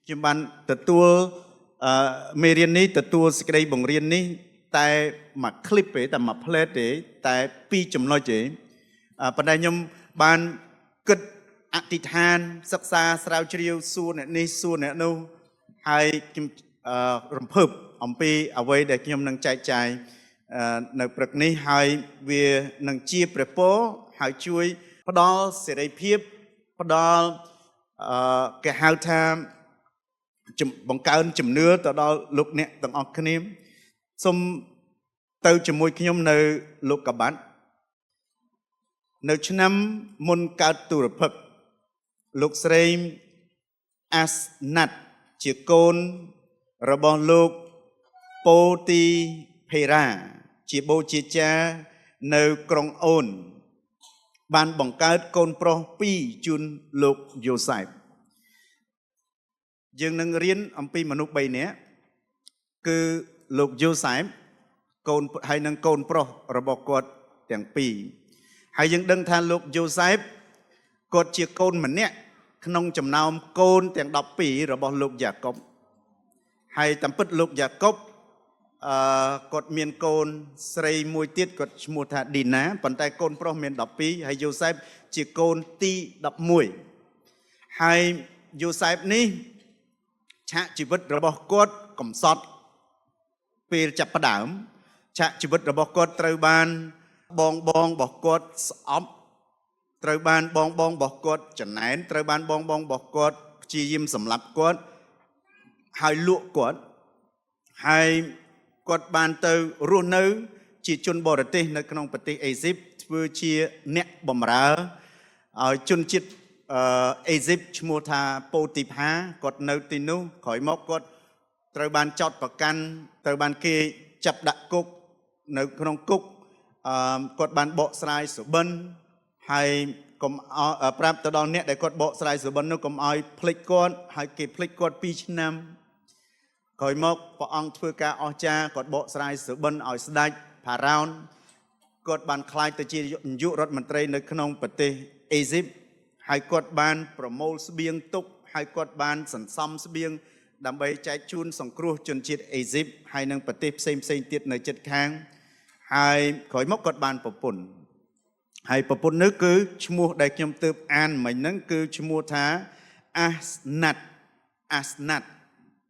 ខ្ញុំបានទទួលអឺមេរៀននេះទទួលសេចក្តីបង្រៀននេះតែមួយ clip ទេតែមួយ plate ទេតែពីរចំណុចទេអឺប៉ុន្តែខ្ញុំបានគិតអធិដ្ឋានសិក្សាស្រាវជ្រាវសួរអ្នកនេះសួរអ្នកនោះហើយខ្ញុំអឺរំភើបអំពីអ្វីដែលខ្ញុំនឹងចែកចាយអឺនៅព្រឹកនេះហើយវានឹងជាព្រះពរហើយជួយផ្ដល់សេរីភាពផ្ដល់អឺគេហៅថា ជំបង្កើនជំនឿទៅដល់លោកអ្នកទាំងអស់គ្នាសូមទៅជាមួយខ្ញុំនៅលោកបាត់នៅឆ្នាំមុនកើតទុរភិក្សលោកស្រីអាសណាត់ជាកូនរបស់លោកពោទីភេរ៉ាជាបូជាចារ្យនៅក្រុងអូន បានបង្កើតកូនប្រុសពីរជូនលោកយូសែប យើងនឹងរៀនអំពីមនុស្ស3នាក់គឺលោកយូសែបកូនហើយនឹងកូនប្រុសរបស់គាត់ទាំងពីរហើយយើងដឹងថាលោកយូសែបគាត់ជាកូនម្នាក់ក្នុងចំណោមកូនទាំង12របស់លោកយ៉ាកុបហើយតាមពិតលោកយ៉ាកុបអឺគាត់មានកូនស្រីមួយទៀតគាត់ឈ្មោះថាឌីណាប៉ុន្តែកូនប្រុសមាន12ហើយយូសែបជាកូនទី11ហើយយូសែបនេះ ឆាកជីវិតរបស់គាត់កំសត់ពេលចាប់ផ្ដើមឆាកជីវិតរបស់គាត់ត្រូវបានបងបងរបស់គាត់ស្អប់ត្រូវបានបងបងរបស់គាត់ចំណែនត្រូវបានបងបងរបស់គាត់ព្យាយាមសម្លាប់គាត់ហើយលក់គាត់ហើយគាត់បានទៅរស់នៅ ជាជនបរទេសនៅក្នុងប្រទេសអេស៊ីបធ្វើជាអ្នកបម្រើឲ្យជនជាតិអឺអេស៊ីបឈ្មោះថាប៉ូទីផាគាត់នៅទីនោះក្រោយមកគាត់ត្រូវបានចោទប្រកាន់ត្រូវបានគេចាប់ដាក់គុកនៅក្នុងគុកអឺគាត់បានបកស្រាយសុបិនហើយកុំឲ្យប្រាប់ទៅដល់អ្នកដែលគាត់បកស្រាយសុបិននោះកុំឲ្យភ្លេចគាត់ហើយគេភ្លេចគាត់2ឆ្នាំ ក្រោយមកព្រះអង្គធ្វើការអស្ចារ្យគាត់បកស្រាយសុបិនឲ្យស្ដេចផារ៉ោនគាត់បានក្លាយទៅជានាយករដ្ឋមន្ត្រីនៅក្នុងប្រទេសអេស៊ីបហើយគាត់បានប្រមូលស្បៀងទុកហើយគាត់បានសន្សំស្បៀងដើម្បីចែកជូនសង្គ្រោះជនជាតិអេស៊ីបហើយនិងប្រទេសផ្សេងផ្សេងទៀតនៅជិតខាងហើយក្រោយមកគាត់បានប្រពន្ធហើយប្រពន្ធនោះគឺឈ្មោះដែលខ្ញុំទើបអានមិញហ្នឹងគឺឈ្មោះថាអាសណាត់អាសណាត់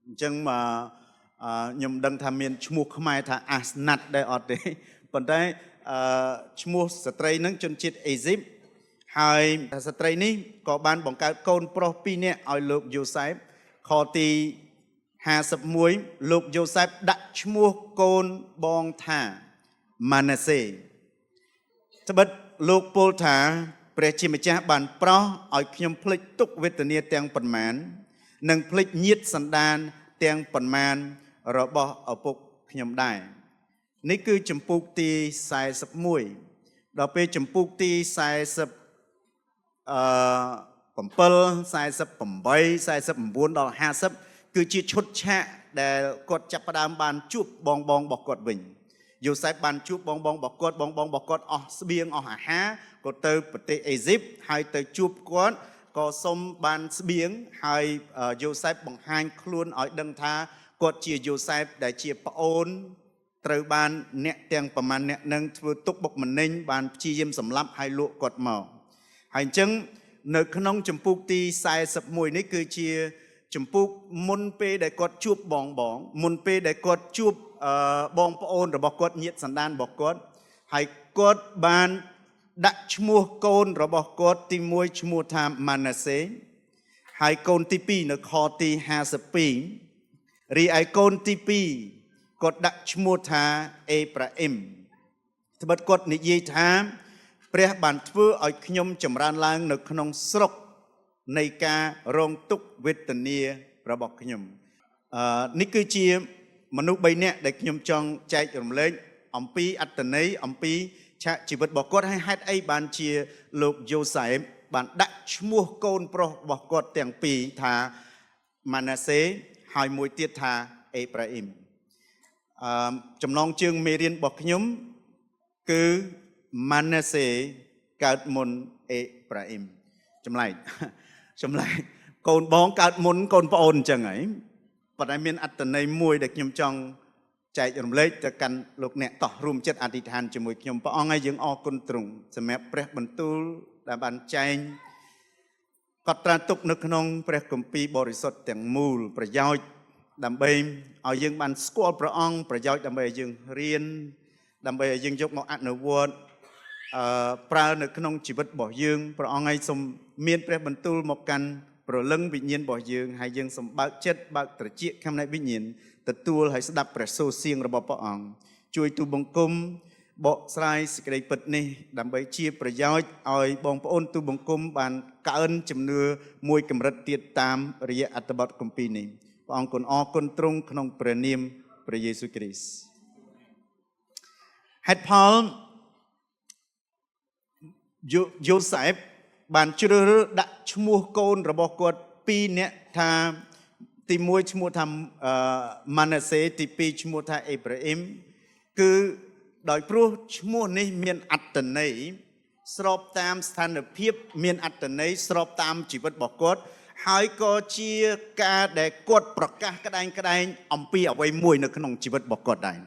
អញ្ចឹងមកអឺខ្ញុំដឹងថាមានឈ្មោះខ្មែរថាអាសណាត់ដែរអត់ទេប៉ុន្តែអឺឈ្មោះស្ត្រីហ្នឹងជនជាតិអេស៊ីបហើយស្ត្រីនេះក៏បានបង្កើតកូនប្រុសពីរនាក់ឲ្យលោកយូសែបខទី51លោកយូសែបដាក់ឈ្មោះកូនបងថាម៉ាណាសេ ត្បិតលោកពោលថាព្រះជាម្ចាស់បានប្រោសឲ្យខ្ញុំភ្លេចទុក្ខវេទនាទាំងប៉ុន្មាន និងភ្លេចញាតសន្តានទាំងប៉ុន្មានរបស់ឪពុកខ្ញុំដែរនេះគឺជំពូកទី41ដល់ពេលជំពូកទី40អឺ7 48 49ដល់50គឺជាឈុតឆាកដែលគាត់ចាប់ផ្ដើមបានជួបបងបងរបស់គាត់វិញយូសែបបានជួបបងបងរបស់គាត់បងបងរបស់គាត់អស់ស្បៀងអស់អាហារគាត់ទៅប្រទេសអេស៊ីបហើយទៅជួបគាត់ក៏សុំបានស្បៀងហើយយូសែបបង្ហាញខ្លួនឲ្យដឹងថាគាត់ជាយូសែបដែលជាប្អូនត្រូវបានអ្នកទាំងប្រមាណអ្នកនឹងធ្វើទុក្ខបុកម្នេញបានព្យាយាមសម្លាប់ហើយលក់គាត់មកហើយអញ្ចឹងនៅក្នុងជំពូកទី41នេះគឺជាជំពូកមុនពេលដែលគាត់ជួបបងបងមុនពេលដែលគាត់ជួបអឺបងប្អូនរបស់គាត់ញាតិសន្តានរបស់គាត់ហើយគាត់បានដាក់ឈ្មោះកូនរបស់គាត់ទី1ឈ្មោះថាម៉ាណាសេហើយកូនទី2នៅខទី52រីឯកូនទី2គាត់ដាក់ឈ្មោះថាអេប្រាអ៊ីមត្បិតគាត់និយាយថាព្រះបានធ្វើឲ្យខ្ញុំចម្រើនឡើងនៅក្នុងស្រុកនៃការរងទុក្ខវេទនារបស់ខ្ញុំអឺនេះគឺជាមនុស្ស3នាក់ដែលខ្ញុំចង់ចែករំលែកអំពីអត្តន័យអំពីឆាកជីវិតរបស់គាត់ហើយហេតុអីបានជាលោកយូសែបបានដាក់ឈ្មោះកូនប្រុសរបស់គាត់ទាំងពីរថាម៉ាណាសេហើយមួយទៀតថាអេប្រាអ៊ីមអឺចំណងជើងមេរៀនរបស់ខ្ញុំគឺម៉ាណាសេកើតមុនអេប្រាអ៊ីមចម្លែក ចម្លែក កូនបងកើតមុនកូនប្អូនអញ្ចឹងហីប៉ុន្តែមានអត្តន័យមួយដែលខ្ញុំចង់ចែករំលែកទៅកាន់លោកអ្នកតោះរួមចិត្តអធិដ្ឋានជាមួយខ្ញុំព្រះអង្គឲ្យយើងអរគុណទ្រង់សម្រាប់ព្រះបន្ទូលដែលបានចែងកត់ត្រាទុកនៅក្នុងព្រះគម្ពីរបរិសុទ្ធទាំងមូលប្រយោជន៍ដើម្បីឲ្យយើងបានស្គាល់ព្រះអង្គប្រយោជន៍ដើម្បីឲ្យយើងរៀនដើម្បីឲ្យយើងយកមកអនុវត្តប្រើនៅក្នុងជីវិតរបស់យើងព្រះអង្គឲ្យសូមមានព្រះបន្ទូលមកកាន់ព្រលឹងវិញ្ញាណរបស់យើងហើយយើងសូមបើកចិត្តបើកត្រចៀកខាងនៃវិញ្ញាណទទួលហើយស្ដាប់ព្រះសូរសៀងរបស់ព្រះអង្គជួយទូបង្គំបកស្រាយសេចក្តីពិតនេះដើម្បីជាប្រយោជន៍ឲ្យបងប្អូនទូបង្គំបានកើនជំនឿមួយកម្រិតទៀតតាមរយៈអត្ថបទគម្ពីរនេះព្រះអង្គគុណអរគុណទ្រង់ក្នុងព្រះនាមព្រះយេស៊ូវគ្រីស្ទហេតុផលយូសែបបានជ្រើសរើសដាក់ឈ្មោះកូនរបស់គាត់ពីរនាក់ថាទី1ឈ្មោះថាម៉ាណាសេទី2ឈ្មោះថាអេប្រាអ៊ីមគឺដោយព្រោះឈ្មោះនេះមានអត្ថន័យស្របតាមស្ថានភាពមានអត្ថន័យស្របតាមជីវិតរបស់គាត់ហើយក៏ជាការដែលគាត់ប្រកាសក្តែងក្តែងអំពីអ្វីមួយនៅក្នុងជីវិតរបស់គាត់ដែរ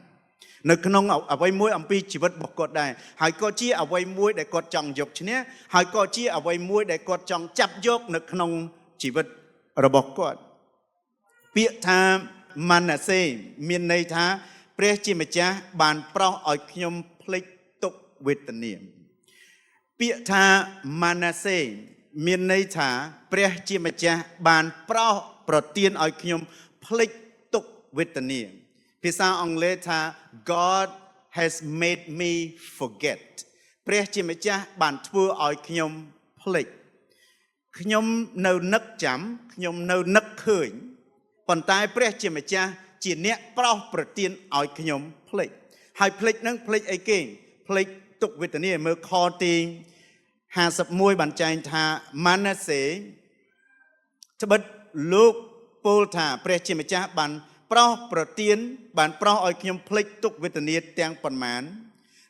នៅក្នុងអ្វីមួយអំពីជីវិតរបស់គាត់ដែរហើយក៏ជាអ្វីមួយដែលគាត់ចង់យកឈ្នះហើយក៏ជាអ្វីមួយដែលគាត់ចង់ចាប់យកនៅក្នុងជីវិតរបស់គាត់ពាក្យថាម៉ាណាសេមានន័យថាព្រះជាម្ចាស់បានប្រោសឲ្យខ្ញុំភ្លេចទុក្ខវេទនាពាក្យថាម៉ាណាសេមានន័យថាព្រះជាម្ចាស់បានប្រោសប្រទានឲ្យខ្ញុំភ្លេចទុក្ខវេទនាភាសាអង់គ្លេសថា God has made me forget ព្រះជាម្ចាស់បានធ្វើឲ្យខ្ញុំភ្លេចខ្ញុំនៅនឹកចាំខ្ញុំនៅនឹកឃើញប៉ុន្តែព្រះជាម្ចាស់ជាអ្នកប្រោសប្រទានឲ្យខ្ញុំភ្លេចហើយភ្លេចនឹងភ្លេចអីគេភ្លេចទុក្ខវេទនាមើលខទី51បានចែងថាម៉ាណាសេត្បិតលោកពោលថាព្រះជាម្ចាស់បានប្រោសប្រទានបានប្រោសឲ្យខ្ញុំភ្លេចទុក្ខវេទនាទាំងប៉ុន្មាន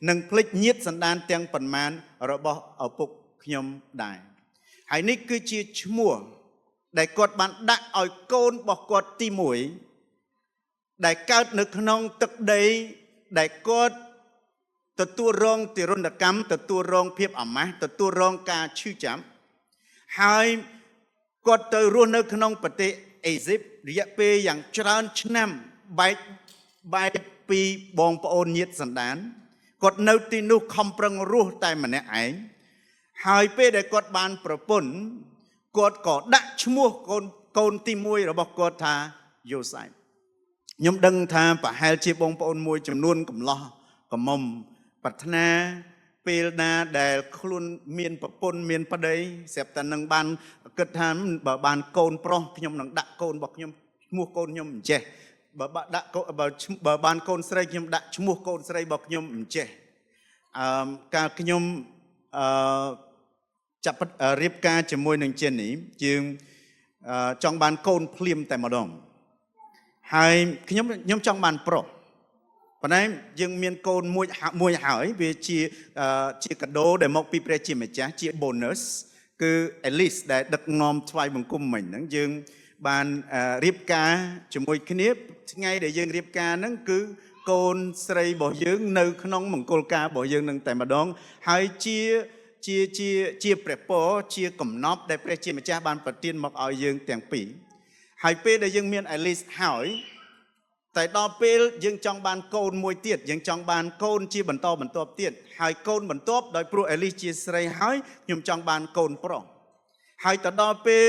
និងភ្លេចញាតិសន្តានទាំងប៉ុន្មានរបស់ឪពុកខ្ញុំដែរហើយនេះគឺជាឈ្មោះដែលគាត់បានដាក់ឲ្យកូនរបស់គាត់ទី1ដែលកើតនៅក្នុងទឹកដីដែលគាត់ទទួលរងទារុណកម្មទទួលរងភាពអាម៉ាស់ទទួលរងការឈឺចាប់ហើយគាត់ទៅរស់នៅក្នុងប្រទេសអេស៊ីបរយៈពេលយ៉ាងច្រើនឆ្នាំបែកបែកពីបងប្អូនញាតិសន្តានគាត់នៅទីនោះខំប្រឹងរស់តែម្នាក់ឯងហើយពេលដែលគាត់បានប្រពន្ធគាត់ក៏ដាក់ឈ្មោះកូនកូនទី1របស់គាត់ថាយូសែបខ្ញុំដឹងថាប្រហែលជាបងប្អូនមួយចំនួនកំឡោះកំមុំប្រាថ្នាពេលណាដែលខ្លួនមានប្រពន្ធមានប្តីស្រាប់តែនឹងបានគិតថាបើបានកូនប្រុសខ្ញុំនឹងដាក់កូនរបស់ខ្ញុំឈ្មោះកូនខ្ញុំអញ្ចេះបើដាក់បើបានកូនស្រីខ្ញុំដាក់ឈ្មោះកូនស្រីរបស់ខ្ញុំអញ្ចេះកាលខ្ញុំចាប់រៀបការជាមួយនឹងជេនីយើងចង់បានកូនភ្លាមតែម្ដងហើយខ្ញុំចង់បានប្រុសប៉ុន្តែយើងមានកូនមួយមួយហើយវាជាជាកាដូដែលមកពីព្រះជាម្ចាស់ជា bonus គឺ Alice ដែលដឹកនាំថ្វាយបង្គំមិញហ្នឹងយើងបានរៀបការជាមួយគ្នាថ្ងៃដែលយើងរៀបការហ្នឹងគឺកូនស្រីរបស់យើងនៅក្នុងមង្គលការរបស់យើងនឹងតែម្ដងហើយជាជាជាជាព្រះពរជាកំណប់ដែលព្រះជាម្ចាស់បានប្រទានមកឲ្យយើងទាំងពីរហើយពេលដែលយើងមាន Alice ហើយតែដល់ពេលយើងចង់បានកូនមួយទៀតយើងចង់បានកូនជាបន្តបន្ទាប់ទៀតហើយកូនបន្ទាប់ដោយព្រោះអេលីសជាស្រីហើយខ្ញុំចង់បានកូនប្រុសហើយទៅដល់ពេល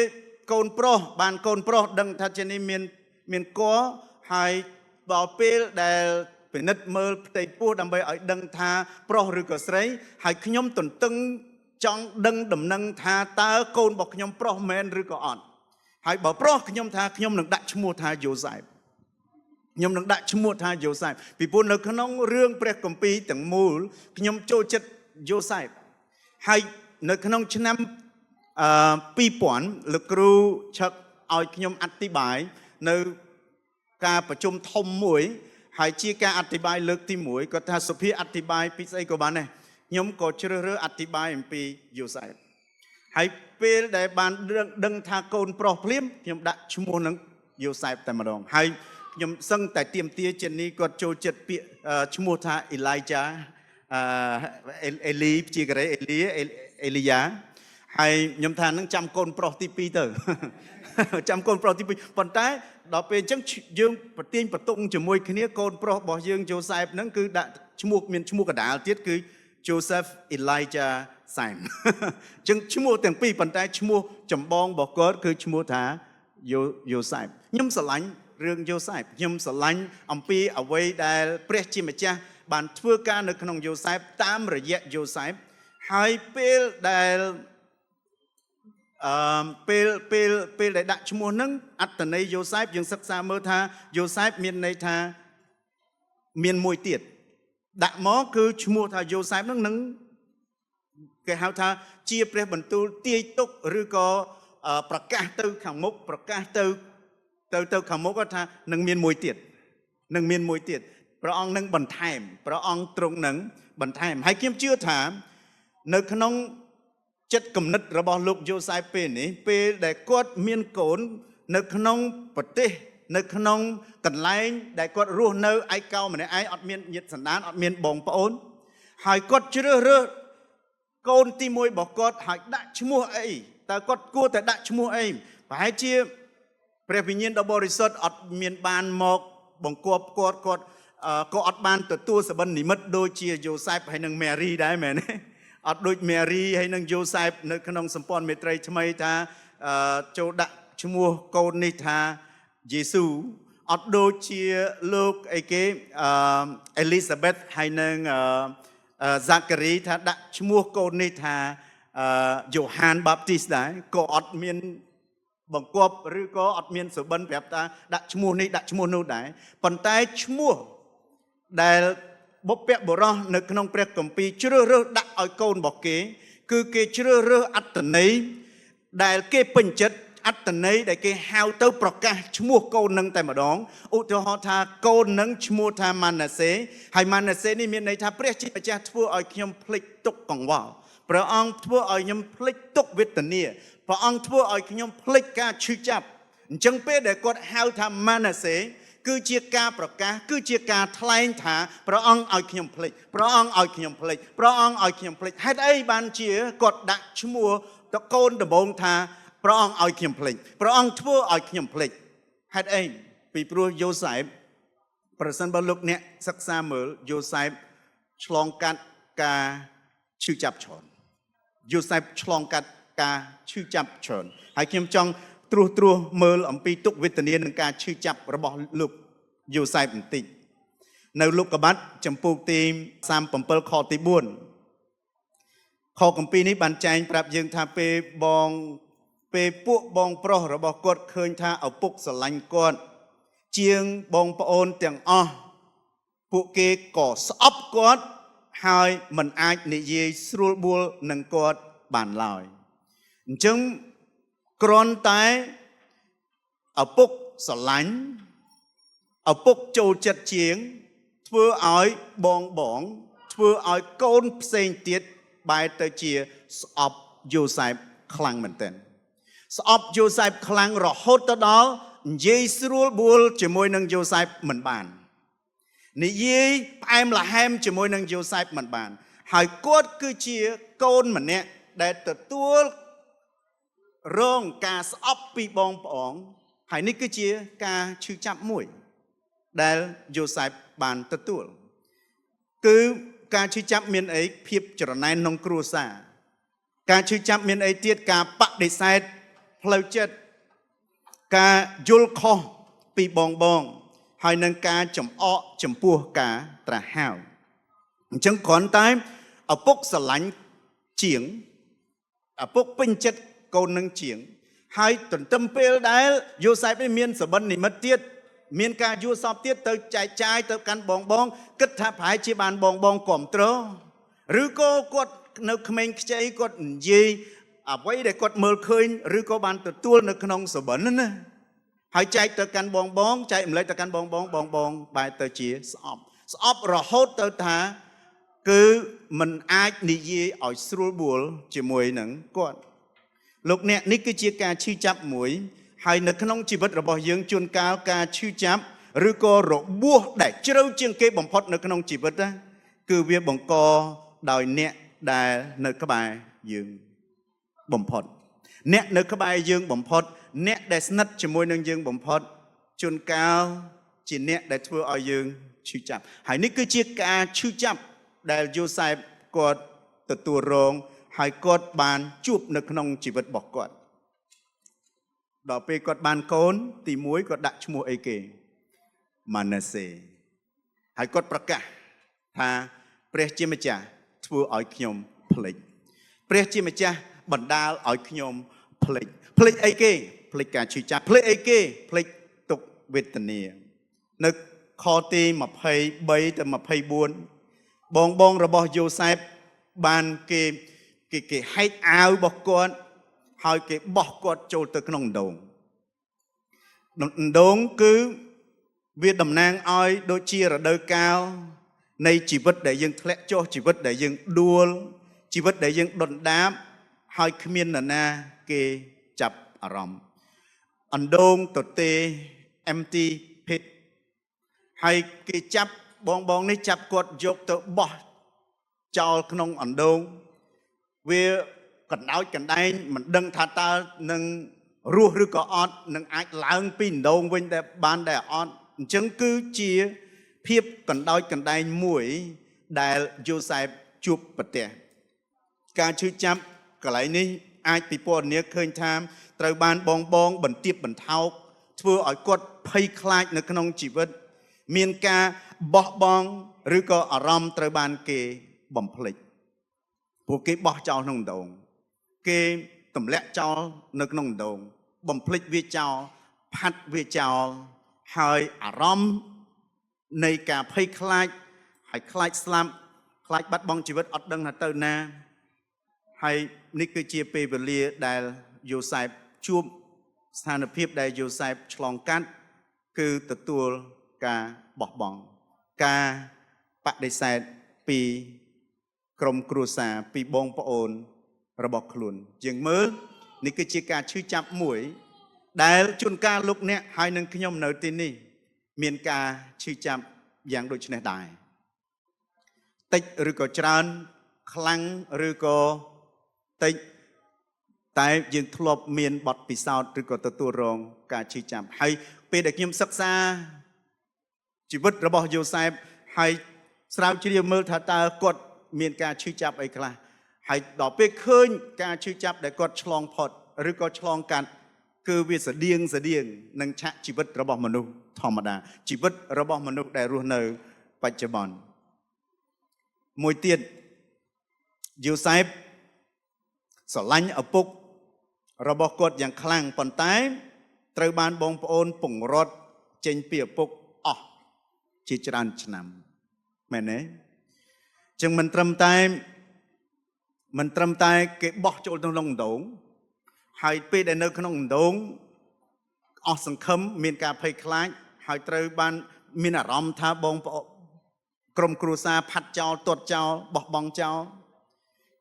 កូនប្រុសបានកូនប្រុសដឹងថាជានេះមានគរហើយដល់ពេលដែលពិនិត្យមើលផ្ទៃពោះដើម្បីឲ្យដឹងថាប្រុសឬក៏ស្រីហើយខ្ញុំទន្ទឹងចង់ដឹងដំណឹងថាតើកូនរបស់ខ្ញុំប្រុសមែនឬក៏អត់ហើយបើប្រុសខ្ញុំថាខ្ញុំនឹងដាក់ឈ្មោះថាយូសែបខ្ញុំនឹងដាក់ឈ្មោះថាយូសែបពីព្រោះនៅក្នុងរឿងព្រះគម្ពីរទាំងមូលខ្ញុំចូលចិត្តយូសែបហើយនៅក្នុងឆ្នាំ2000លោកគ្រូឆឹកឲ្យខ្ញុំអធិប្បាយនៅការប្រជុំធំមួយហើយជាការអធិប្បាយលើកទី1គាត់ថាសុភាអធិប្បាយពីស្អីក៏បានដែរខ្ញុំក៏ជ្រើសរើសអធិប្បាយអំពីយូសែប ហើយពេលដែលបានដឹងថាកូនប្រុសភ្លាមខ្ញុំដាក់ឈ្មោះនឹងយូសែបតែម្ដងហើយខ្ញុំសឹងតែទៀមទាជានេះគាត់ចូលចិត្តពាក្យឈ្មោះថាអេឡៃចាអេលីជាកូរ៉េអេលីអេលីយ៉ាហើយខ្ញុំថានឹងចាំកូនប្រុសទី2ទៅចាំកូនប្រុសទី2ប៉ុន្តែដល់ពេលអញ្ចឹងយើងប្រទៀងប្រទង់ជាមួយគ្នាកូនប្រុសរបស់យើងយូសែបហ្នឹងគឺដាក់ឈ្មោះមានឈ្មោះកដាលទៀតគឺ Joseph Elijah Sam អញ្ចឹងឈ្មោះទាំងពីរប៉ុន្តែឈ្មោះចម្បងរបស់គាត់គឺឈ្មោះថាយូសែបខ្ញុំស្រឡាញ់រឿងយូសែបខ្ញុំស្រឡាញ់អំពីអ្វីដែលព្រះជាម្ចាស់បានធ្វើការនៅក្នុងយូសែបតាមរយៈយូសែបហើយពេលដែលពេលពេលពេលដែលដាក់ឈ្មោះហ្នឹងអត្តន័យយូសែបយើងសិក្សាមើលថាយូសែបមានន័យថាមានមួយទៀតដាក់មកគឺឈ្មោះថាយូសែបហ្នឹងនឹងគេហៅថាជាព្រះបន្ទូលទាយទុកឬក៏ប្រកាសទៅខាងមុខប្រកាសទៅទៅទៅខាងមុខថានឹងមានមួយទៀតនឹងមានមួយទៀតព្រះអង្គនឹងបន្ថែមព្រះអង្គទ្រង់នឹងបន្ថែមហើយខ្ញុំជឿថានៅក្នុងចិត្តគំនិតរបស់លោកយូសែបពេលនេះពេលដែលគាត់មានកូននៅក្នុងប្រទេសនៅក្នុងកន្លែងដែលគាត់រស់នៅឯកោម្នាក់ឯងអត់មានញាតិសន្តានអត់មានបងប្អូនហើយគាត់ជ្រើសរើសកូនទី1របស់គាត់ហើយដាក់ឈ្មោះអីតើគាត់គួរតែដាក់ឈ្មោះអីប្រហែលជាព្រះវិញ្ញាណដ៏បរិសុទ្ធអត់មានបានមកបង្គាប់គាត់គាត់ក៏អត់បានទទួលសបិននិមិត្តដូចជាយូសែបហើយនិងម៉ារីដែរមែនទេអត់ដូចម៉ារីហើយនិងយូសែបនៅក្នុងសម្ព័ន្ធមេត្រីថ្មីថាចូលដាក់ឈ្មោះកូននេះថាយេស៊ូអត់ដូចជាលោកអីគេអេលីសាបេតហើយនិងហ្សាការីថាដាក់ឈ្មោះកូននេះថាយ៉ូហានបាបទីសដែរក៏អត់មានបង្គាប់ឬក៏អត់មានសុបិនប្រាប់ថាដាក់ឈ្មោះនេះដាក់ឈ្មោះនោះដែរប៉ុន្តែឈ្មោះដែលបុព្វបុរសនៅក្នុងព្រះគម្ពីរជ្រើសរើសដាក់ឲ្យកូនរបស់គេគឺគេជ្រើសរើសអត្តន័យដែលគេពេញចិត្តអត្តន័យដែលគេហៅទៅប្រកាសឈ្មោះកូននឹងតែម្ដងឧទាហរណ៍ថាកូននឹងឈ្មោះថាម៉ាណាសេហើយម៉ាណាសេនេះមានន័យថាព្រះជាម្ចាស់ធ្វើឲ្យខ្ញុំភ្លេចទុក្ខកង្វល់ព្រះអង្គធ្វើឲ្យខ្ញុំភ្លេចទុក្ខវេទនាព្រះអង្គធ្វើឲ្យខ្ញុំភ្លេចការឈឺចាប់អញ្ចឹងពេលដែលគាត់ហៅថាម៉ាណាសេគឺជាការប្រកាសគឺជាការថ្លែងថាព្រះអង្គឲ្យខ្ញុំភ្លេចព្រះអង្គឲ្យខ្ញុំភ្លេចព្រះអង្គឲ្យខ្ញុំភ្លេចហេតុអីបានជាគាត់ដាក់ឈ្មោះតកូនដំបូងថាព្រះអង្គឲ្យខ្ញុំភ្លេចព្រះអង្គធ្វើឲ្យខ្ញុំភ្លេចហេតុអីពីព្រោះយូសែបប្រសិនបើលោកអ្នកសិក្សាមើលយូសែបឆ្លងកាត់ការឈឺចាប់ច្រើនយូសែបឆ្លងកាត់ការឈឺចាប់ច្រើនហើយខ្ញុំចង់ត្រួសត្រាសមើលអំពីទុក្ខវេទនានិងការឈឺចាប់របស់លោកយូសែបបន្តិចនៅលោកកបាត់ចំពូកទី37ខទី4ខគម្ពីរនេះបានចែងប្រាប់យើងថាពេលបងពេលពួកបងប្រុសរបស់គាត់ឃើញថាឪពុកស្រឡាញ់គាត់ជាងបងប្អូនទាំងអស់ពួកគេក៏ស្អប់គាត់ហើយមិនអាចនិយាយស្រួលបួលនឹងគាត់បានឡើយអញ្ចឹងគ្រាន់តែឪពុកស្រឡាញ់ឪពុកចូលចិត្តជាងធ្វើឲ្យបងបងធ្វើឲ្យកូនផ្សេងទៀតបែរទៅជាស្អប់យូសែបខ្លាំងមែនទែនស្អប់យូសែបខ្លាំងរហូតទៅដល់និយាយស្រួលបួលជាមួយនឹងយូសែបមិនបាននិយាយផ្អែមល្ហែមជាមួយនឹងយូសែបមិនបានហើយគាត់គឺជាកូនម្នាក់ដែលទទួលរងការស្អប់ពីបងប្អូនហើយនេះគឺជាការឈឺចាប់មួយដែលយូសែបបានទទួលគឺការឈឺចាប់មានអីភាពច្រណែនក្នុងគ្រួសារការឈឺចាប់មានអីទៀតការបដិសេធផ្លូវចិត្តការយល់ខុសពីបងបងហើយនឹងការចំអកចំពោះការត្រាស់ហៅអញ្ចឹងគ្រាន់តែឪពុកស្រឡាញ់ជាងឪពុកពេញចិត្តកូននឹងជាងហើយទន្ទឹមពេលដែលយូសែបនេះមានសបិននិមិត្តទៀតមានការយល់សពទៀតទៅចែកចាយទៅកាន់បងបងគិតថាប្រហែលជាបានបងបងគ្រប់គ្រងឬក៏គាត់នៅក្មេងខ្ចីគាត់និយាយអ្វីដែលគាត់មើលឃើញឬក៏បានទទួលនៅក្នុងសបិនណាហើយចែកទៅកាន់បងបងចែកម្លែកទៅកាន់បងបងបងបងបែរទៅជាស្អប់ស្អប់រហូតទៅថាគឺមិនអាចនិយាយឲ្យស្រួលបួលជាមួយនឹងគាត់ លោកអ្នកនេះគឺជាការឈឺចាប់មួយហើយនៅក្នុងជីវិតរបស់យើងជួនកាលការឈឺចាប់ឬក៏របួសដែលជ្រៅជាងគេបំផុតនៅក្នុងជីវិតណាគឺវាបង្កដោយអ្នកដែលនៅក្បែរយើងបំផុតអ្នកនៅក្បែរយើងបំផុតអ្នកដែលស្និទ្ធជាមួយនឹងយើងបំផុតជួនកាលជាអ្នកដែលធ្វើឲ្យយើងឈឺចាប់ហើយនេះគឺជាការឈឺចាប់ដែលយូសែបគាត់ទទួលរងហើយគាត់បានជួបនៅក្នុងជីវិតរបស់គាត់ដល់ពេលគាត់បានកូនទី1គាត់ដាក់ឈ្មោះអីគេម៉ាណាសេហើយគាត់ប្រកាសថាព្រះជាម្ចាស់ធ្វើឲ្យខ្ញុំភ្លេចព្រះជាម្ចាស់បណ្ដាលឲ្យខ្ញុំភ្លេចភ្លេចអីគេភ្លេចការឈឺចាប់ភ្លេចអីគេភ្លេចទុក្ខវេទនានៅខទី23ទៅ24បងបងរបស់យូសែបបានគេគេគេហែកអាវរបស់គាត់ហើយគេបោះគាត់ចូលទៅក្នុងអណ្ដូងអណ្ដូងគឺវាតំណាងឲ្យដូចជារដូវកាលនៃជីវិតដែលយើងធ្លាក់ចុះជីវិតដែលយើងដួលជីវិតដែលយើងដុនដាបហើយគ្មាននរណាគេចាប់អារម្មណ៍អណ្ដូងទទេ empty pit ហើយគេចាប់បងបងនេះចាប់គាត់យកទៅបោះចោលក្នុងអណ្ដូងវាកណ្ដោចកណ្ដែងមិនដឹងថាតើនឹងរស់ឬក៏អត់នឹងអាចឡើងពីអណ្ដូងវិញដែលបានដែរអត់អញ្ចឹងគឺជាភាពកណ្ដោចកណ្ដែងមួយដែលយូសែបជួបប្រទះការឈឺចាប់កន្លែងនេះអាចពិពណ៌នាឃើញថាត្រូវបានបងបងបន្ទាបបន្ថោកធ្វើឲ្យគាត់ភ័យខ្លាចនៅក្នុងជីវិតមានការបោះបង់ឬក៏អារម្មណ៍ត្រូវបានគេបំភ្លេចពួកគេបោះចោលក្នុងអណ្ដូងគេទម្លាក់ចោលនៅក្នុងអណ្ដូងបំភ្លេចវាចោលផាត់វាចោលហើយអារម្មណ៍នៃការភ័យខ្លាចហើយខ្លាចស្លាប់ខ្លាចបាត់បង់ជីវិតអត់ដឹងថាទៅណាហើយនេះគឺជាពេលវេលាដែលយូសែបជួបស្ថានភាពដែលយូសែបឆ្លងកាត់គឺទទួលការបោះបង់ការបដិសេធពីក្រុមគ្រួសារពីបងប្អូនរបស់ខ្លួនយើងមើលនេះគឺជាការឈឺចាប់មួយដែលជួនកាលលោកអ្នកហើយនឹងខ្ញុំនៅទីនេះមានការឈឺចាប់យ៉ាងដូចនេះដែរតិចឬក៏ច្រើនខ្លាំងឬក៏តិចតែយើងធ្លាប់មានបទពិសោធន៍ឬក៏ទទួលរងការឈឺចាប់ហើយពេលដែលខ្ញុំសិក្សាជីវិតរបស់យូសែបហើយស្រាវជ្រាវមើលថាតើគាត់មានការឈឺចាប់អីខ្លះហើយដល់ពេលឃើញការឈឺចាប់ដែលគាត់ឆ្លងផុតឬក៏ឆ្លងកាត់គឺវាស្តៀងស្តៀងនឹងឆាកជីវិតរបស់មនុស្សធម្មតាជីវិតរបស់មនុស្សដែលរស់នៅបច្ចុប្បន្នមួយទៀតយូសែបស្រឡាញ់ឪពុករបស់គាត់យ៉ាងខ្លាំងប៉ុន្តែត្រូវបានបងប្អូនពង្រត់ចេញពីឪពុកអស់ជាច្រើនឆ្នាំមែនទេចឹងមិនត្រឹមតែគេបោះចូលក្នុងអណ្ដូងហើយពេលដែលនៅក្នុងអណ្ដូងអស់សង្ឃឹមមានការភ័យខ្លាចហើយត្រូវបានមានអារម្មណ៍ថាបងប្អូនក្រុមគ្រួសារផាត់ចោលទាត់ចោលបោះបង់ចោល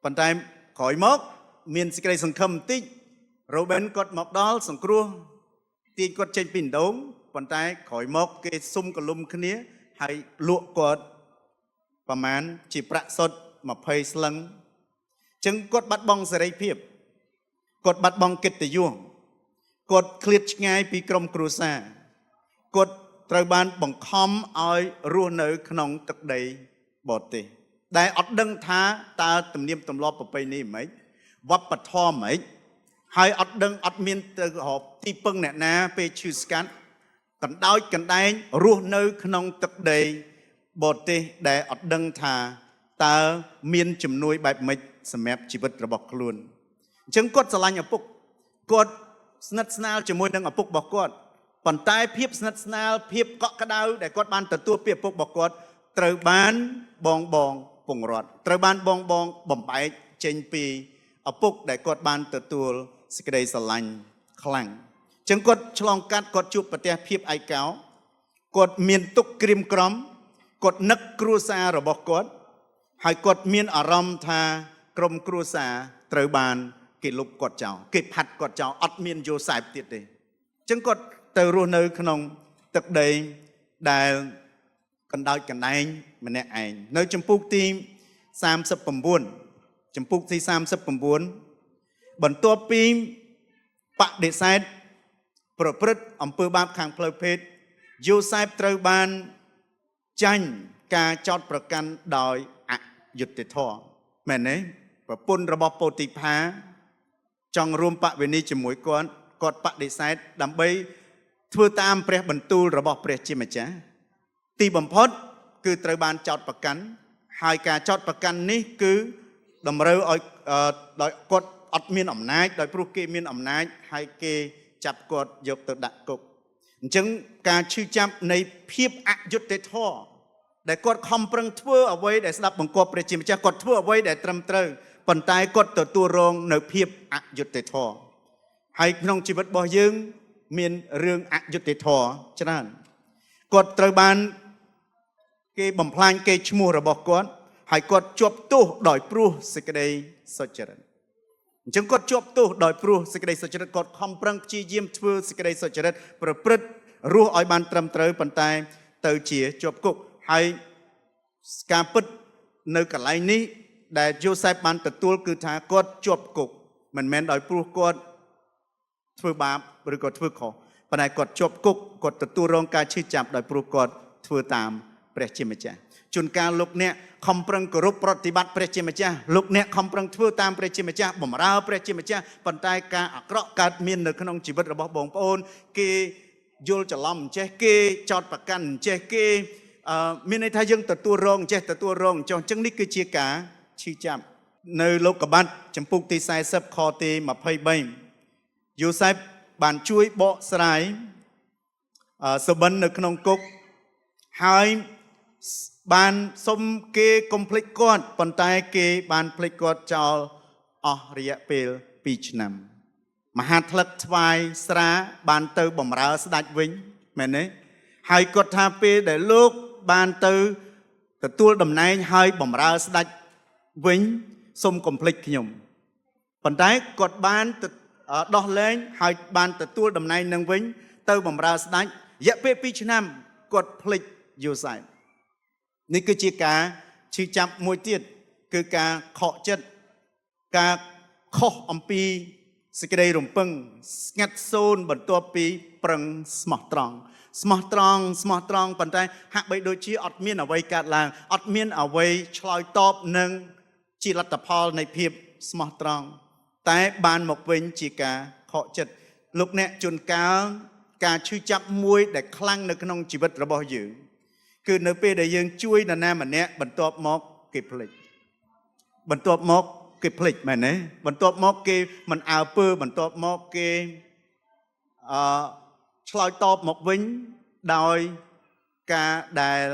ប៉ុន្តែក្រោយមកមានសេចក្តីសង្ឃឹមបន្តិចរ៉ូបេនគាត់មកដល់សង្គ្រោះទាញគាត់ចេញពីអណ្ដូងប៉ុន្តែក្រោយមកគេសុំកលុំគ្នាហើយលក់គាត់ប្រមាណជាប្រាក់សុទ្ធ20ស្លឹងចឹងគាត់បាត់បង់សេរីភាពគាត់បាត់បង់កិត្តិយសគាត់ឃ្លាតឆ្ងាយពីក្រុមគ្រួសារគាត់ត្រូវបានបង្ខំឲ្យរស់នៅក្នុងទឹកដីបរទេសដែលអត់ដឹងថាតើទំនៀមទម្លាប់ប្រពៃណីម៉េចវប្បធម៌ម៉េចហើយអត់ដឹងអត់មានទៅរកទីពឹងអ្នកណាពេលឈឺស្កាត់កណ្ដោចកណ្ដែងរស់នៅក្នុងទឹកដីបរទេសដែលអត់ដឹងថាតើមានជំនួយបែបម៉េចសម្រាប់ជីវិតរបស់ខ្លួនអញ្ចឹងគាត់ស្រឡាញ់ឪពុកគាត់ស្និទ្ធស្នាលជាមួយនឹងឪពុករបស់គាត់ប៉ុន្តែភាពស្និទ្ធស្នាលភាពកក់ក្ដៅដែលគាត់បានទទួលពីឪពុករបស់គាត់ត្រូវបានបងបងពង្រត់ត្រូវបានបងបងបំបែកចេញពីឪពុកដែលគាត់បានទទួលសេចក្តីស្រឡាញ់ខ្លាំងអញ្ចឹងគាត់ឆ្លងកាត់គាត់ជួបប្រទះភាពឯកោគាត់មានទុក្ខក្រៀមក្រំគាត់នឹកគ្រួសាររបស់គាត់ហើយគាត់មានអារម្មណ៍ថាក្រុមគ្រួសារត្រូវបាន គេលុបគាត់ចោលគេផាត់គាត់ចោលអត់មានយូសែបទៀតទេអញ្ចឹងគាត់ទៅរស់នៅក្នុងទឹកដីដែលកណ្ដោចកណ្ដែងម្នាក់ឯងនៅចំពូកទី39ចំពូកទី39បន្ទាប់ពីបដិសេធប្រព្រឹត្តអំពើបាបខាងផ្លូវភេទយូសែបត្រូវបានចាញ់ការចោទប្រកាន់ដោយអយុត្តិធម៌មែនទេប្រពន្ធរបស់ពោទីផាចង់រួមបវេនីជាមួយគាត់គាត់បដិសេធដើម្បីធ្វើតាមព្រះបន្ទូលរបស់ព្រះជាម្ចាស់ទីបំផុតគឺត្រូវបានចោទប្រកាន់ហើយការចោទប្រកាន់នេះគឺតម្រូវឲ្យដោយគាត់អត់មានអំណាចដោយព្រោះគេមានអំណាចហើយគេចាប់គាត់យកទៅដាក់គុកអញ្ចឹងការឈឺចាប់នៃភាពអយុត្តិធម៌ដែលគាត់ខំប្រឹងធ្វើអ្វីដែលស្ដាប់បង្គាប់ព្រះជាម្ចាស់គាត់ធ្វើអ្វីដែលត្រឹមត្រូវប៉ុន្តែគាត់ទទួលរងនៅភាពអយុត្តិធម៌ហើយក្នុងជីវិតរបស់យើងមានរឿងអយុត្តិធម៌ច្រើនគាត់ត្រូវបានគេបំផ្លាញគេឈ្មោះរបស់គាត់ហើយគាត់ជាប់ទោសដោយព្រោះសេចក្តីសុចរិតអញ្ចឹងគាត់ជាប់ទោសដោយព្រោះសេចក្តីសុចរិតគាត់ខំប្រឹងព្យាយាមធ្វើសេចក្តីសុចរិតប្រព្រឹត្តរស់ឲ្យបានត្រឹមត្រូវប៉ុន្តែទៅជាជាប់គុកហើយការពិតនៅកន្លែងនេះដែលយូសែបបានទទួលគឺថាគាត់ជាប់គុកមិនមែនដោយព្រោះគាត់ធ្វើបាបឬក៏ធ្វើខុសប៉ុន្តែគាត់ជាប់គុកគាត់ទទួលរងការឈឺចាប់ដោយព្រោះគាត់ធ្វើតាមព្រះជាម្ចាស់ជួនកាលលោកអ្នកខំប្រឹងគោរពប្រតិបត្តិព្រះជាម្ចាស់លោកអ្នកខំប្រឹងធ្វើតាមព្រះជាម្ចាស់បម្រើព្រះជាម្ចាស់ប៉ុន្តែការអាក្រក់កើតមាននៅក្នុងជីវិតរបស់បងប្អូនគេយល់ច្រឡំអញ្ចេះគេចោទប្រកាន់អញ្ចេះគេមានន័យថាយើងទទួលរងអញ្ចេះទទួលរងអញ្ចោះអញ្ចឹងនេះគឺជាការឈឺចាប់នៅលោកបាត់ចំពុកទី40ខទី23យូសែបបានជួយបកស្រាយសុបិននៅក្នុងគុកហើយបានសុំគេកុំភ្លេចគាត់ប៉ុន្តែគេបានភ្លេចគាត់ចោលអស់រយៈពេល2ឆ្នាំមហាថ្លឹកថ្វាយស្រាបានទៅបំរើស្ដេចវិញមែនទេហើយគាត់ថាពេលដែលលោកបានទៅទទួលតំណែងហើយបំរើស្ដេចវិញសុំកុំភ្លេចខ្ញុំប៉ុន្តែគាត់បានដោះលែងហើយបានទទួលតំណែងនឹងវិញទៅបំរើស្ដេចរយៈពេល2ឆ្នាំគាត់ភ្លេចយូសែបនេះគឺជាការឈឺចាប់មួយទៀតគឺការខកចិត្តការខុសអំពីសេចក្តីរំពឹងស្ងាត់សូន្យបន្ទាប់ពីប្រឹងស្មោះត្រង់ស្មោះត្រង់ស្មោះត្រង់ប៉ុន្តែហាក់បីដូចជាអត់មានអ្វីកើតឡើងអត់មានអ្វីឆ្លើយតបនឹងជាលទ្ធផលនៃភាពស្មោះត្រង់តែបានមកវិញជាការខកចិត្តលោកអ្នកជួនកាលការឈឺចាប់មួយដែលខ្លាំងនៅក្នុងជីវិតរបស់យើងគឺនៅពេលដែលយើងជួយនរណាម្នាក់បន្ទាប់មកគេភ្លេចបន្ទាប់មកគេភ្លេចមែនទេបន្ទាប់មកគេមិនអើពើបន្ទាប់មកគេឆ្លើយតបមកវិញដោយការដែល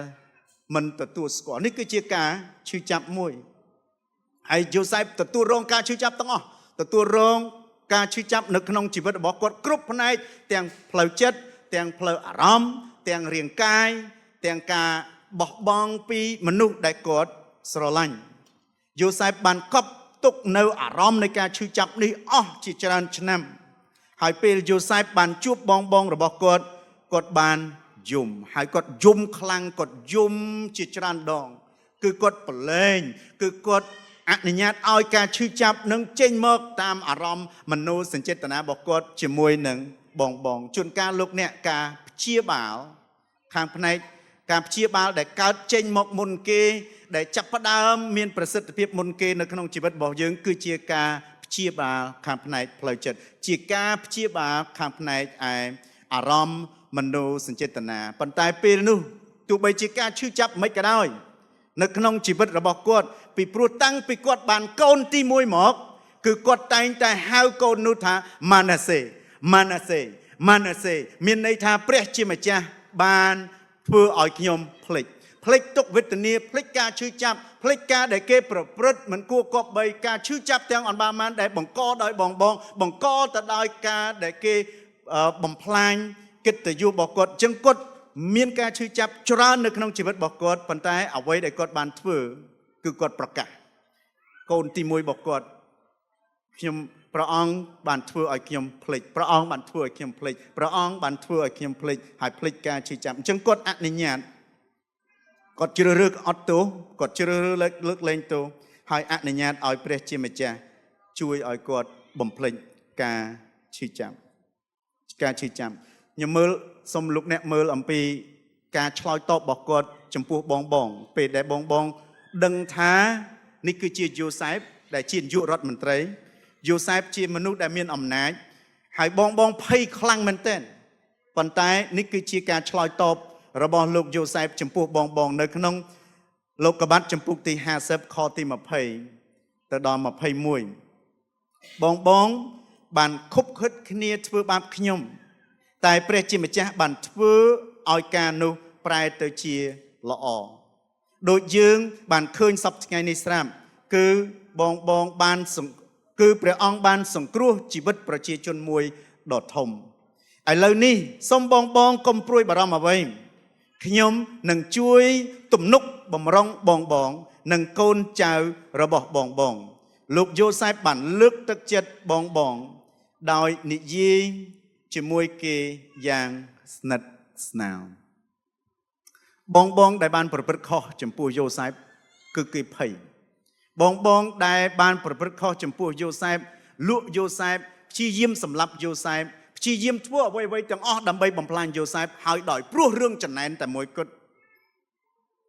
មិនទទួលស្គាល់នេះគឺជាការឈឺចាប់មួយហើយយូសែបទទួលរងការឈឺចាប់ទាំងអស់ទទួលរងការឈឺចាប់នៅក្នុងជីវិតរបស់គាត់គ្រប់ផ្នែកទាំងផ្លូវចិត្តទាំងផ្លូវអារម្មណ៍ទាំងរាងកាយទាំងការបោះបង់ពីមនុស្សដែលគាត់ស្រឡាញ់យូសែបបានកប់ទុកនៅអារម្មណ៍នៃការឈឺចាប់នេះអស់ជាច្រើនឆ្នាំហើយពេលយូសែបបានជួបបងបងរបស់គាត់គាត់បានយំហើយគាត់យំខ្លាំងគាត់យំជាច្រើនដងគឺគាត់ប្រឡែងគឺគាត់អនុញ្ញាតឲ្យការឈឺចាប់នឹងចេញមកតាមអារម្មណ៍មនោសញ្ចេតនារបស់គាត់ជាមួយនឹងបងបងជួនកាលលោកអ្នកការព្យាបាលខាងផ្នែកការព្យាបាលដែលកើតចេញមកមុនគេដែលចាប់ផ្ដើមមានប្រសិទ្ធភាពមុនគេនៅក្នុងជីវិតរបស់យើងគឺជាការព្យាបាលខាងផ្នែកផ្លូវចិត្តជាការព្យាបាលខាងផ្នែកឯអារម្មណ៍មនោសញ្ចេតនាប៉ុន្តែពេលនោះទោះបីជាការឈឺចាប់មិនក៏ដោយនៅក្នុងជីវិតរបស់គាត់ពីព្រោះតាំងពីគាត់បានកូនទី1មកគឺគាត់តែងតែហៅកូននោះថាម៉ាណាសេម៉ាណាសេម៉ាណាសេមានន័យថាព្រះជាម្ចាស់បានធ្វើឲ្យខ្ញុំភ្លេចភ្លេចទុក្ខវេទនាភ្លេចការឈឺចាប់ភ្លេចការដែលគេប្រព្រឹត្តមិនគួរគប្បីការឈឺចាប់ទាំងអន្បាលម៉ានដែលបង្កដោយបងបងបង្កទៅដោយការដែលគេបំផ្លាញកិត្តិយសរបស់គាត់អញ្ចឹងគាត់មានការឈឺចាប់ច្រើននៅក្នុងជីវិតរបស់គាត់ប៉ុន្តែអ្វីដែលគាត់បានធ្វើគឺគាត់ប្រកាសកូនទី1របស់គាត់ខ្ញុំ ព្រះអង្គបានធ្វើឲ្យខ្ញុំភ្លេចព្រះអង្គបានធ្វើឲ្យខ្ញុំភ្លេចព្រះអង្គបានធ្វើឲ្យខ្ញុំភ្លេចហើយភ្លេចការឈឺចាប់អញ្ចឹងគាត់អនុញ្ញាតគាត់ជ្រើសរើសអត់ទោសគាត់ជ្រើសរើសលើកលែងទោសហើយអនុញ្ញាតឲ្យព្រះជាម្ចាស់ជួយឲ្យគាត់បំភ្លេចការឈឺចាប់ការឈឺចាប់ខ្ញុំមើលសូមលោកអ្នកមើលអំពីការឆ្លើយតបរបស់គាត់ចំពោះបងបងពេលដែលបងបងដឹងថានេះគឺជាយូសែបដែលជានាយករដ្ឋមន្ត្រីយូសែបជាមនុស្សដែលមានអំណាចហើយបងបងភ័យខ្លាំងមែនទែនប៉ុន្តែនេះគឺជាការឆ្លើយតបរបស់លោកយូសែបចំពោះបងបងនៅក្នុងលោកុប្បត្តិជំពូកទី50ខទី20ទៅដល់21បងបងបានខុបខិតគ្នាធ្វើបាបខ្ញុំ តែព្រះជាម្ចាស់បានធ្វើឲ្យការនោះប្រែទៅជាល្អដូចយើងបានឃើញសពថ្ងៃនេះស្រាប់គឺបងបងបានសង្គឺព្រះអង្គបានសង្គ្រោះជីវិតប្រជាជនមួយដ៏ធំឥឡូវនេះសូមបងបងកុំព្រួយបារម្ភអ្វីខ្ញុំនឹងជួយទំនុកបំរុងបងបងនិងកូនចៅរបស់បងបងលោកយូសែបបានលើកទឹកចិត្តបងបងដោយនិយាយជាមួយគេយ៉ាងស្និទ្ធស្នាលបងបងដែលបានប្រព្រឹត្តខុសចំពោះយូសែបគឺគេភ័យបងបងដែលបានប្រព្រឹត្តខុសចំពោះយូសែបលក់យូសែបព្យាយាមសម្លាប់យូសែបព្យាយាមធ្វើអ្វីៗទាំងអស់ដើម្បីបំផ្លាញយូសែបហើយដោយព្រោះរឿងចំណែនតែមួយគត់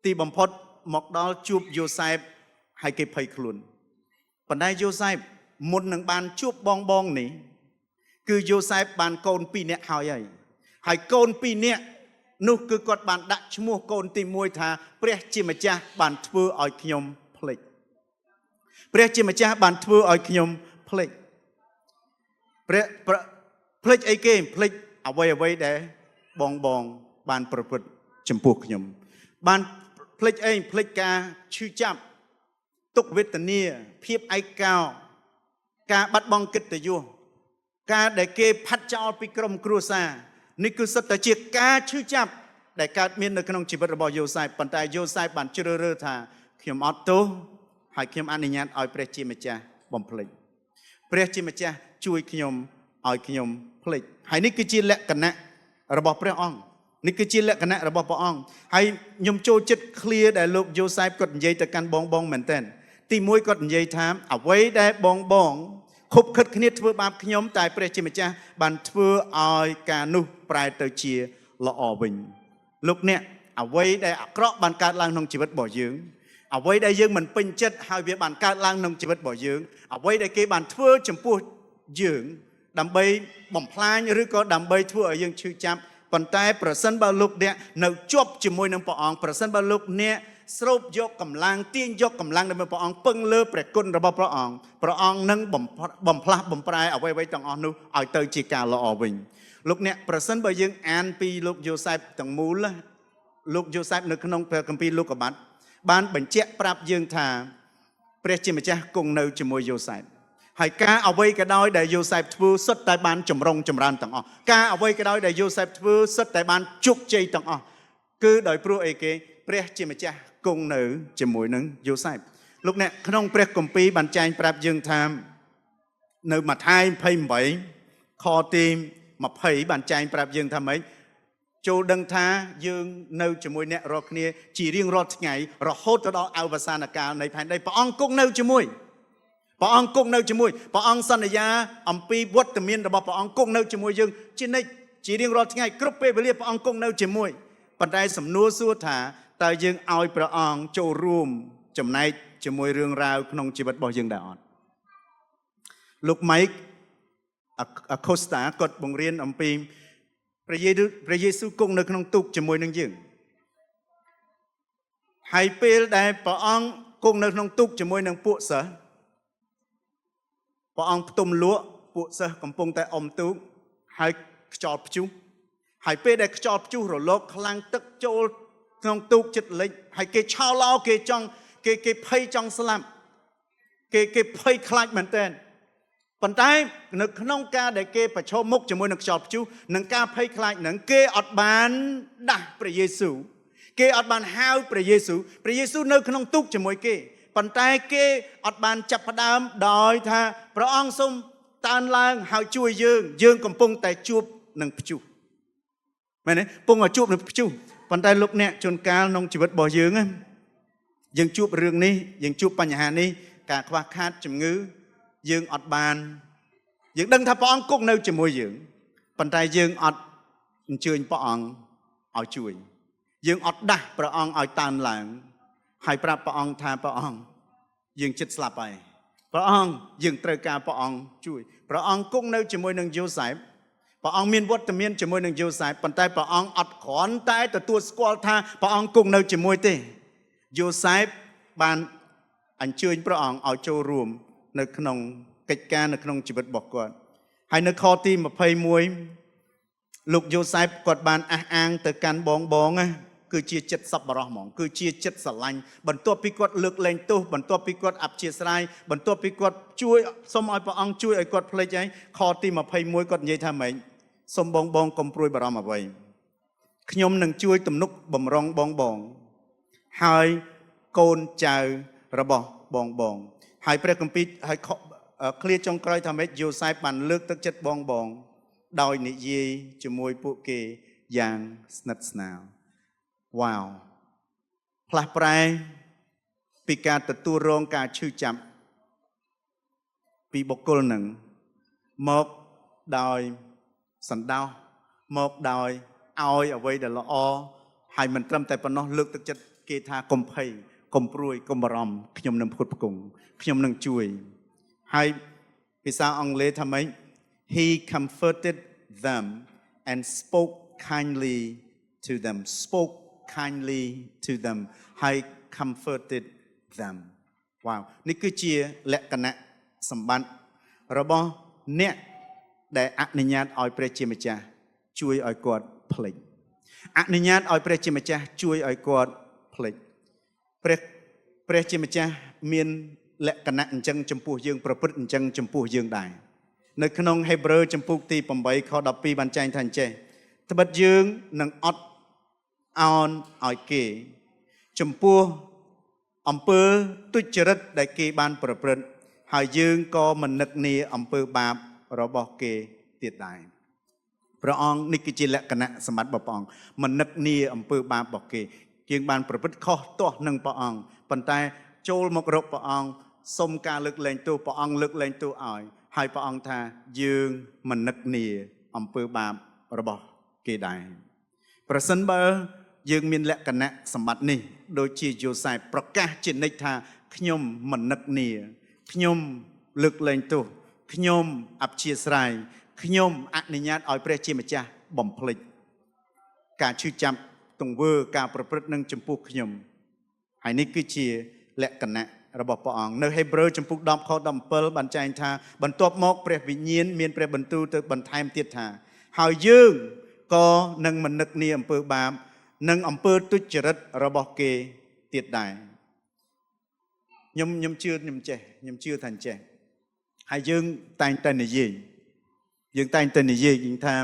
ទីបំផុតមកដល់ជួបយូសែបហើយគេភ័យខ្លួនប៉ុន្តែយូសែបមុននឹងបានជួបបងបងនេះគឺយូសែបបានកូនពីរនាក់ហើយហើយកូនពីរនាក់នោះគឺគាត់បានដាក់ឈ្មោះកូនទី1ថាព្រះជាម្ចាស់បានធ្វើឲ្យខ្ញុំភ្លេចព្រះជាម្ចាស់បានធ្វើឲ្យខ្ញុំភ្លេចព្រះភ្លេចអីគេភ្លេចអ្វីអ្វីដែលបងបងបានប្រព្រឹត្តចំពោះខ្ញុំបានភ្លេចអីភ្លេចការឈឺចាប់ទុក្ខវេទនាភាពឯកោការបាត់បង់កិត្តិយសការដែលគេផាត់ចោលពីក្រុមគ្រួសារនេះគឺសុទ្ធតែជាការឈឺចាប់ដែលកើតមាននៅក្នុងជីវិតរបស់យូសែបប៉ុន្តែយូសែបបានជ្រើសរើសថាខ្ញុំអត់ទោសហើយខ្ញុំអនុញ្ញាតឲ្យព្រះជាម្ចាស់បំភ្លេចព្រះជាម្ចាស់ជួយខ្ញុំឲ្យខ្ញុំភ្លេចហើយនេះគឺជាលក្ខណៈរបស់ព្រះអង្គនេះគឺជាលក្ខណៈរបស់ព្រះអង្គហើយខ្ញុំចូលចិត្តឃ្លាដែលលោកយូសែបគាត់និយាយទៅកាន់បងបងមែនទែនទីមួយគាត់និយាយថាអ្វីដែលបងបងខុបខិតគ្នាធ្វើបាបខ្ញុំតែព្រះជាម្ចាស់បានធ្វើឲ្យការនោះប្រែទៅជាល្អវិញលោកអ្នកអ្វីដែលអាក្រក់បានកើតឡើងក្នុងជីវិតរបស់យើងអ្វីដែលយើងមិនពេញចិត្តហើយវាបានកើតឡើងក្នុងជីវិតរបស់យើងអ្វីដែលគេបានធ្វើចំពោះយើងដើម្បីបំផ្លាញឬក៏ដើម្បីធ្វើឲ្យយើងឈឺចាប់ប៉ុន្តែប្រសិនបើលោកអ្នកនៅជាប់ជាមួយនឹងព្រះអង្គប្រសិនបើលោកអ្នកស្រូបយកកម្លាំងទាញយកកម្លាំងរបស់ព្រះអង្គពឹងលើព្រះគុណរបស់ព្រះអង្គព្រះអង្គនឹងបំផ្លាស់បំប្រែអ្វីៗទាំងអស់នោះឲ្យទៅជាការល្អវិញលោកអ្នកប្រសិនបើយើងអានពីលោកយូសែបទាំងមូលលោកយូសែបនៅក្នុងព្រះគម្ពីរលោកុបាទបានបញ្ជាក់ប្រាប់យើងថាព្រះជាម្ចាស់គង់នៅជាមួយយូសែបហើយការអ្វីក៏ដោយដែលយូសែបធ្វើសុទ្ធតែបានចម្រុងចម្រើនទាំងអស់ការអ្វីក៏ដោយដែលយូសែបធ្វើសុទ្ធតែបានជោគជ័យទាំងអស់គឺដោយព្រោះអីគេព្រះជាម្ចាស់គង់នៅជាមួយនឹងយូសែបលោកអ្នកក្នុងព្រះគម្ពីរបានចែងប្រាប់យើងថានៅម៉ាថាយ28ខទី20បានចែងប្រាប់យើងថាម៉េចចូលដឹងថាយើងនៅជាមួយអ្នករាល់គ្នាជារៀងរាល់ថ្ងៃរហូតទៅដល់អវសានកាលនៃផែនដីព្រះអង្គគង់នៅជាមួយព្រះអង្គគង់នៅជាមួយព្រះអង្គសន្យាអំពីវត្តមានរបស់ព្រះអង្គគង់នៅជាមួយយើងជានិច្ចជារៀងរាល់ថ្ងៃគ្រប់ពេលវេលាព្រះអង្គគង់នៅជាមួយប៉ុន្តែសំណួរសួរថាតើយើងឲ្យព្រះអង្គចូលរួមចំណែកជាមួយរឿងរ៉ាវក្នុងជីវិតរបស់យើងដែរអត់លោកម៉ៃកអាកូស្តាគាត់បង្រៀនអំពីព្រះយេស៊ូវគង់នៅក្នុងទូកជាមួយនឹងយើងហើយពេលដែលព្រះអង្គគង់នៅក្នុងទូកជាមួយនឹងពួកសិស្សព្រះអង្គផ្ទុំលក់ពួកសិស្សកំពុងតែអុំទូកហើយខ្យល់ព្យុះហើយពេលដែលខ្យល់ព្យុះរលកខ្លាំងទឹកចូលក្នុងទូកចិត្តលិចហើយគេឆោឡោគេចង់គេភ័យចង់ស្លាប់គេភ័យខ្លាចមែនទែនប៉ុន្តែនៅក្នុងការដែលគេប្រឈមមុខជាមួយនឹងខ្យល់ព្យុះនិងការភ័យខ្លាចនឹងគេអត់បានដាស់ព្រះយេស៊ូវគេអត់បានហៅព្រះយេស៊ូវព្រះយេស៊ូវនៅក្នុងទូកជាមួយគេប៉ុន្តែគេអត់បានចាប់ផ្ដើមដោយថាព្រះអង្គសូម តើនឡើងហើយជួយយើងយើងកំពុងតែជួបនឹងព្យុះមែនទេកំពុងតែជួបនឹងព្យុះប៉ុន្តែលោកអ្នកជួនកាលក្នុងជីវិតរបស់យើងណាយើងជួបរឿងនេះយើងជួបបញ្ហានេះការខ្វះខាតជំងឺយើងអត់បានយើងដឹងថាព្រះអង្គគង់នៅជាមួយយើងប៉ុន្តែយើងអត់អញ្ជើញព្រះអង្គឲ្យជួយយើងអត់ដាស់ព្រះអង្គឲ្យតើនឡើងហើយប្រាប់ព្រះអង្គថាព្រះអង្គយើងចិត្តស្លាប់ហើយព្រះអង្គយើងត្រូវការព្រះអង្គជួយព្រះអង្គគង់នៅជាមួយនឹងយូសែបព្រះអង្គមានវត្តមានជាមួយនឹងយូសែបប៉ុន្តែព្រះអង្គអត់គ្រាន់តែទទួលស្គាល់ថាព្រះអង្គគង់នៅជាមួយទេយូសែបបានអញ្ជើញព្រះអង្គឲ្យចូលរួមនៅក្នុងកិច្ចការនៅក្នុងជីវិតរបស់គាត់ហើយនៅខទី21លោកយូសែបគាត់បានអះអាងទៅកាន់បងបងណាគឺជាចិត្តសប្បុរសហ្មងគឺជាចិត្តស្រឡាញ់បន្ទាប់ពីគាត់លើកលែងទោសបន្ទាប់ពីគាត់អព្យាស្រ័យបន្ទាប់ពីគាត់ជួយសូមឲ្យព្រះអង្គជួយឲ្យគាត់ភ្លេចហើយខទី21គាត់និយាយថាម៉េចសូមបងបងកុំព្រួយបារម្ភអ្វីខ្ញុំនឹងជួយទំនុកបំរុងបងបងហើយកូនចៅរបស់បងបងហើយព្រះគម្ពីរហើយឃ្លាចុងក្រោយថាម៉េចយូសែបបានលើកទឹកចិត្តបងបងដោយនិយាយជាមួយពួកគេយ៉ាងស្និទ្ធស្នាលវ៉ាវផ្លាស់ប្រែពីការទទួលរងការឈឺចាប់ពីបុគ្គលនឹងមកដោយសន្តោសមកដោយឲ្យអ្វីដែលល្អហើយមិនត្រឹមតែប៉ុណ្ណោះលើកទឹកចិត្តគេថាកុំភ័យកុំព្រួយកុំបារម្ភខ្ញុំនឹងផ្គត់ផ្គង់ខ្ញុំនឹងជួយហើយភាសាអង់គ្លេសថាម៉េច He comforted them and spoke kindly to them, spoke kindly to them ហើយ comforted them. វ៉ាវនេះគឺជាលក្ខណៈសម្បត្តិរបស់អ្នកដែលអនុញ្ញាតឲ្យព្រះជាម្ចាស់ជួយឲ្យគាត់ភ្លេចអនុញ្ញាតឲ្យព្រះជាម្ចាស់ជួយឲ្យគាត់ភ្លេចព្រះព្រះជាម្ចាស់មានលក្ខណៈអញ្ចឹងចំពោះយើងប្រព្រឹត្តអញ្ចឹងចំពោះយើងដែរនៅក្នុងហេព្រើរជំពូកទី8ខ12បានចែងថាអញ្ចេះត្បិតយើងនឹងអត់អោនឲ្យគេចំពោះអំពើទុច្ចរិតដែលគេបានប្រព្រឹត្តហើយយើងក៏មិននឹកនាអំពើបាបរបស់គេទៀតដែរព្រះអង្គនេះគឺជាលក្ខណៈសម្បត្តិរបស់ព្រះអង្គមិននឹកនាអំពើបាបរបស់គេយើងបានប្រព្រឹត្តខុសទាស់នឹងព្រះអង្គប៉ុន្តែចូលមករកព្រះអង្គសុំការលើកលែងទោសព្រះអង្គលើកលែងទោសឲ្យហើយព្រះអង្គថាយើងមិននឹកនាអំពើបាបរបស់គេដែរប្រសិនបើយើងមានលក្ខណៈសម្បត្តិនេះដូចជាយូសែបប្រកាសជានិច្ចថាខ្ញុំមិននឹកនាខ្ញុំលើកលែងទោសខ្ញុំអព្យាស្រ័យខ្ញុំអនុញ្ញាតឲ្យព្រះជាម្ចាស់បំភ្លេចការឈឺចាប់ទង្វើការប្រព្រឹត្តនឹងចំពោះខ្ញុំហើយនេះគឺជាលក្ខណៈរបស់ព្រះអង្គនៅហេព្រើរជំពូក10ខ17បានចែងថាបន្ទាប់មកព្រះវិញ្ញាណមានព្រះបន្ទូលទៅបន្ថែមទៀតថាហើយយើងក៏នឹងមិននឹកនាអំពើបាបនិងអំពើទុច្ចរិតរបស់គេទៀតដែរខ្ញុំខ្ញុំជឿខ្ញុំចេះខ្ញុំជឿថាអញ្ចេះហើយយើងតែងតែនិយាយយើងតែងតែនិយាយយើងថា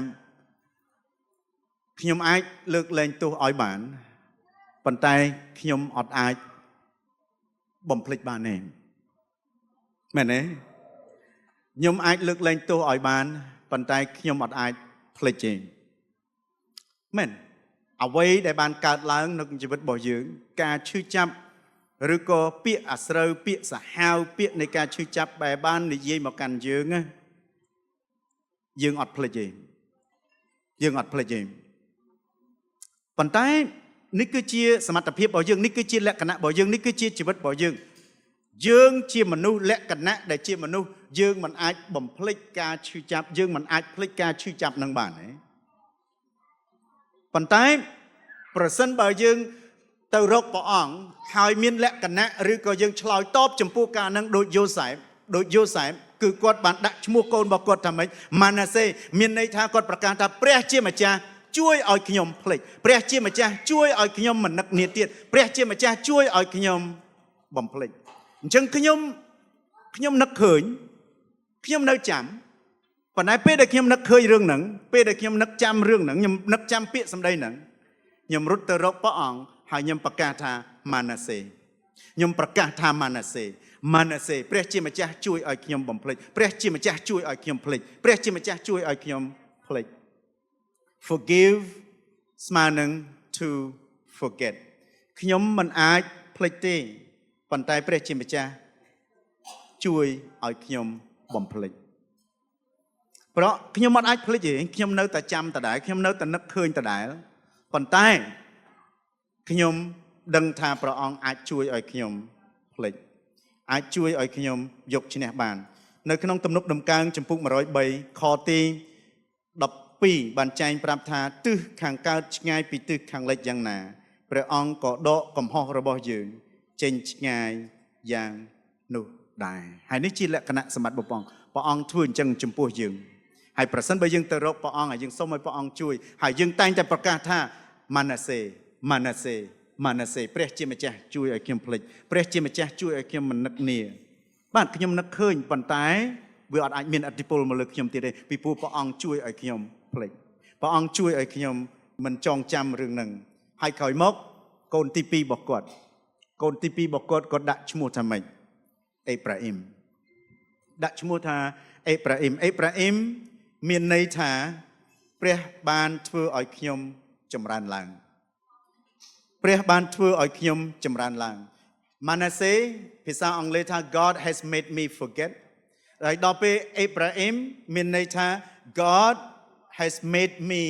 ខ្ញុំអាចលើកលែងទោសឲ្យបានប៉ុន្តែខ្ញុំអត់អាចបំភ្លេចបានទេមែនទេខ្ញុំអាចលើកលែងទោសឲ្យបានប៉ុន្តែខ្ញុំអត់អាចភ្លេចទេមែនអ្វីដែលបានកើតឡើងនៅក្នុងជីវិតរបស់យើងការឈឺចាប់ឬក៏ពាក្យអាស្រូវពាក្យសាហាវពាក្យនៃការឈឺចាប់បែបបាននិយាយមកកាន់យើងណាយើងអត់ភ្លេចទេយើងអត់ភ្លេចទេប៉ុន្តែនេះគឺជាសមត្ថភាពរបស់យើងនេះគឺជាលក្ខណៈរបស់យើងនេះគឺជាជីវិតរបស់យើងយើងជាមនុស្សលក្ខណៈដែលជាមនុស្សយើងមិនអាចបំភ្លេចការឈឺចាប់យើងមិនអាចភ្លេចការឈឺចាប់នឹងបានទេប៉ុន្តែប្រសិនបើយើងទៅរកព្រះអង្គហើយមានលក្ខណៈឬក៏យើងឆ្លើយតបចំពោះការនឹងដូចយូសែបដូចយូសែបគឺគាត់បានដាក់ឈ្មោះកូនរបស់គាត់ថាម៉េចម៉ាណាសេមានន័យថាគាត់ប្រកាសថាព្រះជាម្ចាស់ជួយឲ្យខ្ញុំភ្លេចព្រះជាម្ចាស់ជួយឲ្យខ្ញុំមិននឹកនាទៀតព្រះជាម្ចាស់ជួយឲ្យខ្ញុំបំភ្លេចអញ្ចឹងខ្ញុំខ្ញុំនឹកឃើញខ្ញុំនៅចាំប៉ុន្តែពេលដែលខ្ញុំនឹកឃើញរឿងហ្នឹងពេលដែលខ្ញុំនឹកចាំរឿងហ្នឹងខ្ញុំនឹកចាំពាក្យសម្ដីហ្នឹងខ្ញុំរត់ទៅរកព្រះអង្គហើយខ្ញុំប្រកាសថាម៉ាណាសេខ្ញុំប្រកាសថាម៉ាណាសេ ម៉ាណាសេព្រះជាម្ចាស់ជួយឲ្យខ្ញុំបំភ្លេចព្រះជាម្ចាស់ជួយឲ្យខ្ញុំភ្លេចព្រះជាម្ចាស់ជួយឲ្យខ្ញុំភ្លេច Forgive ស្មើនឹង to forget ខ្ញុំមិនអាចភ្លេចទេប៉ុន្តែព្រះជាម្ចាស់ជួយឲ្យខ្ញុំបំភ្លេចព្រោះខ្ញុំមិនអាចភ្លេចទេខ្ញុំនៅតែចាំដដែលខ្ញុំនៅតែនឹកឃើញដដែលប៉ុន្តែខ្ញុំដឹងថាព្រះអង្គអាចជួយឲ្យខ្ញុំភ្លេចអាចជួយឲ្យខ្ញុំយកឈ្នះបាន នៅក្នុងទំនុកដំកើងជំពូក103ខទី12បានចែងប្រាប់ថាទិសខាងកើតឆ្ងាយពីទិសខាងលិចយ៉ាងណាព្រះអង្គក៏ដកកំហុសរបស់យើងចេញឆ្ងាយយ៉ាងនោះដែរហើយនេះជាលក្ខណៈសម្បត្តិរបស់ព្រះអង្គព្រះអង្គធ្វើអញ្ចឹងចំពោះយើងហើយប្រសិនបើយើងទៅរកព្រះអង្គហើយយើងសូមឲ្យព្រះអង្គជួយហើយយើងតែងតែប្រកាសថាម៉ាណាសេម៉ាណាសេម៉ាណាសេព្រះជាម្ចាស់ជួយឲ្យខ្ញុំភ្លេចព្រះជាម្ចាស់ជួយឲ្យខ្ញុំមិននឹកនាបាទខ្ញុំនឹកឃើញប៉ុន្តែវាអត់អាចមានឥទ្ធិពលមកលើខ្ញុំទៀតទេពីព្រោះព្រះអង្គជួយឲ្យខ្ញុំភ្លេចព្រះអង្គជួយឲ្យខ្ញុំមិនចងចាំរឿងហ្នឹងហើយក្រោយមកកូនទី2របស់គាត់កូនទី2របស់គាត់គាត់ដាក់ឈ្មោះថាម៉េចអេប្រាអ៊ីមដាក់ឈ្មោះថាអេប្រាអ៊ីមអេប្រាអ៊ីមមានន័យថាព្រះបានធ្វើឲ្យខ្ញុំចម្រើនឡើងព្រះបានធ្វើឲ្យខ្ញុំចម្រើនឡើងម៉ាណាសេភាសាអង់គ្លេសថា God has made me forget ហើយដល់ពេលអេប្រាអ៊ីមមានន័យថា God has made me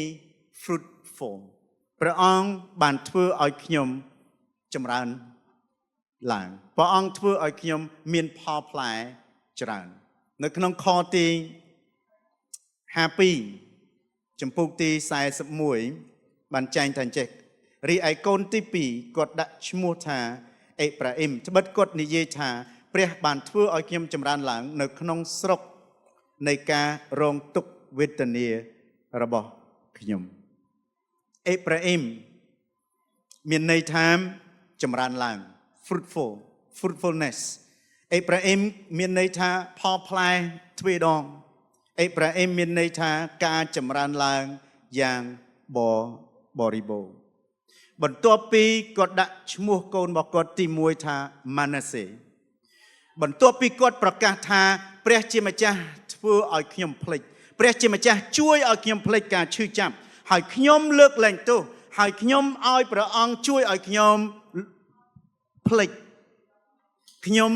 fruitful ព្រះអង្គបានធ្វើឲ្យខ្ញុំចម្រើនឡើងព្រះអង្គធ្វើឲ្យខ្ញុំមានផលផ្លែច្រើននៅក្នុងខទី52ចំពូកទី41បានចែងថាចេះរីឯកូនទី2គាត់ដាក់ឈ្មោះថាអេប្រាអ៊ីមត្បិតគាត់និយាយថាព្រះបានធ្វើឲ្យខ្ញុំចម្រើនឡើងនៅក្នុងស្រុកនៃការរងទុក្ខវេទនារបស់ខ្ញុំអេប្រាអ៊ីមមានន័យថាចម្រើនឡើង fruitful fruitfulness អេប្រាអ៊ីមមានន័យថាផលផ្លែទ្វេដងអេប្រាអ៊ីមមានន័យថាការចម្រើនឡើងយ៉ាងបរិបូរណ៍បន្ទាប់ពីគាត់ដាក់ឈ្មោះកូនរបស់គាត់ទី1ថាម៉ាណាសេបន្ទាប់ពីគាត់ប្រកាសថាព្រះជាម្ចាស់ធ្វើឲ្យខ្ញុំភ្លេចព្រះជាម្ចាស់ជួយឲ្យខ្ញុំភ្លេចការឈឺចាប់ហើយខ្ញុំលើកលែងទោសហើយខ្ញុំឲ្យព្រះអង្គជួយឲ្យខ្ញុំភ្លេចខ្ញុំ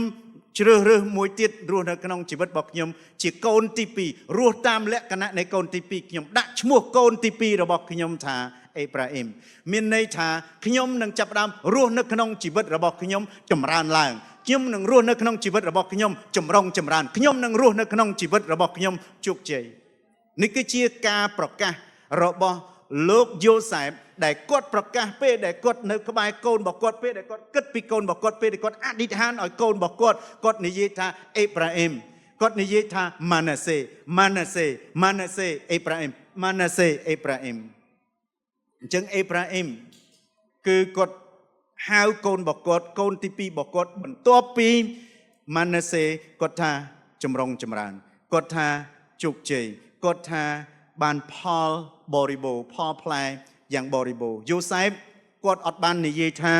ជ្រើសរើសមួយទៀតរស់នៅក្នុងជីវិតរបស់ខ្ញុំជាកូនទី2រស់តាមលក្ខណៈនៃកូនទី2ខ្ញុំដាក់ឈ្មោះកូនទី2របស់ខ្ញុំថាអេប្រាអ៊ីមមានន័យថាខ្ញុំនឹងចាប់ផ្ដើមរស់នៅក្នុងជីវិតរបស់ខ្ញុំចម្រើនឡើងខ្ញុំនឹងរស់នៅក្នុងជីវិតរបស់ខ្ញុំចម្រុងចម្រើនខ្ញុំនឹងរស់នៅក្នុងជីវិតរបស់ខ្ញុំជោគជ័យនេះគឺជាការប្រកាសរបស់លោកយូសែបដែលគាត់ប្រកាសពេលដែលគាត់នៅក្បែរកូនរបស់គាត់ពេលដែលគាត់គិតពីកូនរបស់គាត់ពេលដែលគាត់អធិដ្ឋានឲ្យកូនរបស់គាត់គាត់និយាយថាអេប្រាអ៊ីមគាត់និយាយថាម៉ាណាសេម៉ាណាសេម៉ាណាសេអេប្រាអ៊ីមម៉ាណាសេអេប្រាអ៊ីមអញ្ចឹងអេប្រាអ៊ីមគឺគាត់ហៅកូនរបស់គាត់កូនទី2របស់គាត់បន្ទាប់ពីម៉ាណាសេគាត់ថាចម្រុងចម្រើនគាត់ថាជោគជ័យគាត់ថាបានផលបរិបូរណ៍ផលផ្លែយ៉ាងបរិបូរណ៍យូសែបគាត់អត់បាននិយាយថា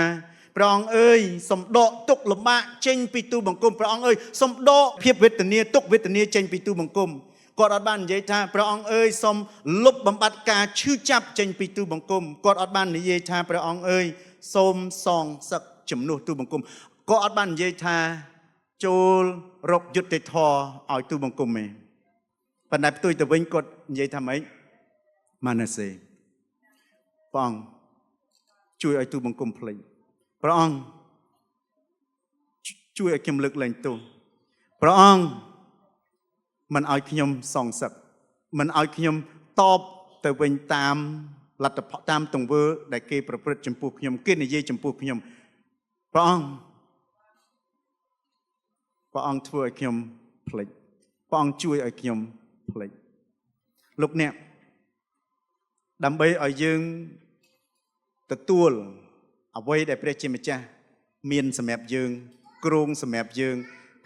ព្រះអង្គអើយសំដកទុកលំបាកចេញពីទូបង្គំព្រះអង្គអើយសំដកភាពវេទនាទុកវេទនាចេញពីទូបង្គំគាត់អត់បាននិយាយថាព្រះអង្គអើយសូមលុបបំបាត់ការឈឺចាប់ចេញពីទូបង្គំគាត់អត់បាននិយាយថាព្រះអង្គអើយសូមសងសឹកជំនួសទូបង្គំគាត់អត់បាននិយាយថាចូលរកយុត្តិធម៌ឲ្យទូបង្គំទេប៉ុន្តែផ្ទុយទៅវិញគាត់និយាយថាម៉េចម៉ាណាសេព្រះអង្គជួយឲ្យទូបង្គំភ្លេចព្រះអង្គជួយឲ្យខ្ញុំលើកលែងទោសព្រះអង្គមិនឲ្យខ្ញុំសងសឹកមិនឲ្យខ្ញុំតបទៅវិញតាមលទ្ធផលតាមទង្វើដែលគេប្រព្រឹត្តចំពោះខ្ញុំគេនិយាយចំពោះខ្ញុំព្រះអង្គព្រះអង្គធ្វើឲ្យខ្ញុំភ្លេចព្រះអង្គជួយឲ្យខ្ញុំភ្លេចលោកអ្នកដើម្បីឲ្យយើងទទួលអ្វីដែលព្រះជាម្ចាស់មានសម្រាប់យើងគ្រោងសម្រាប់យើង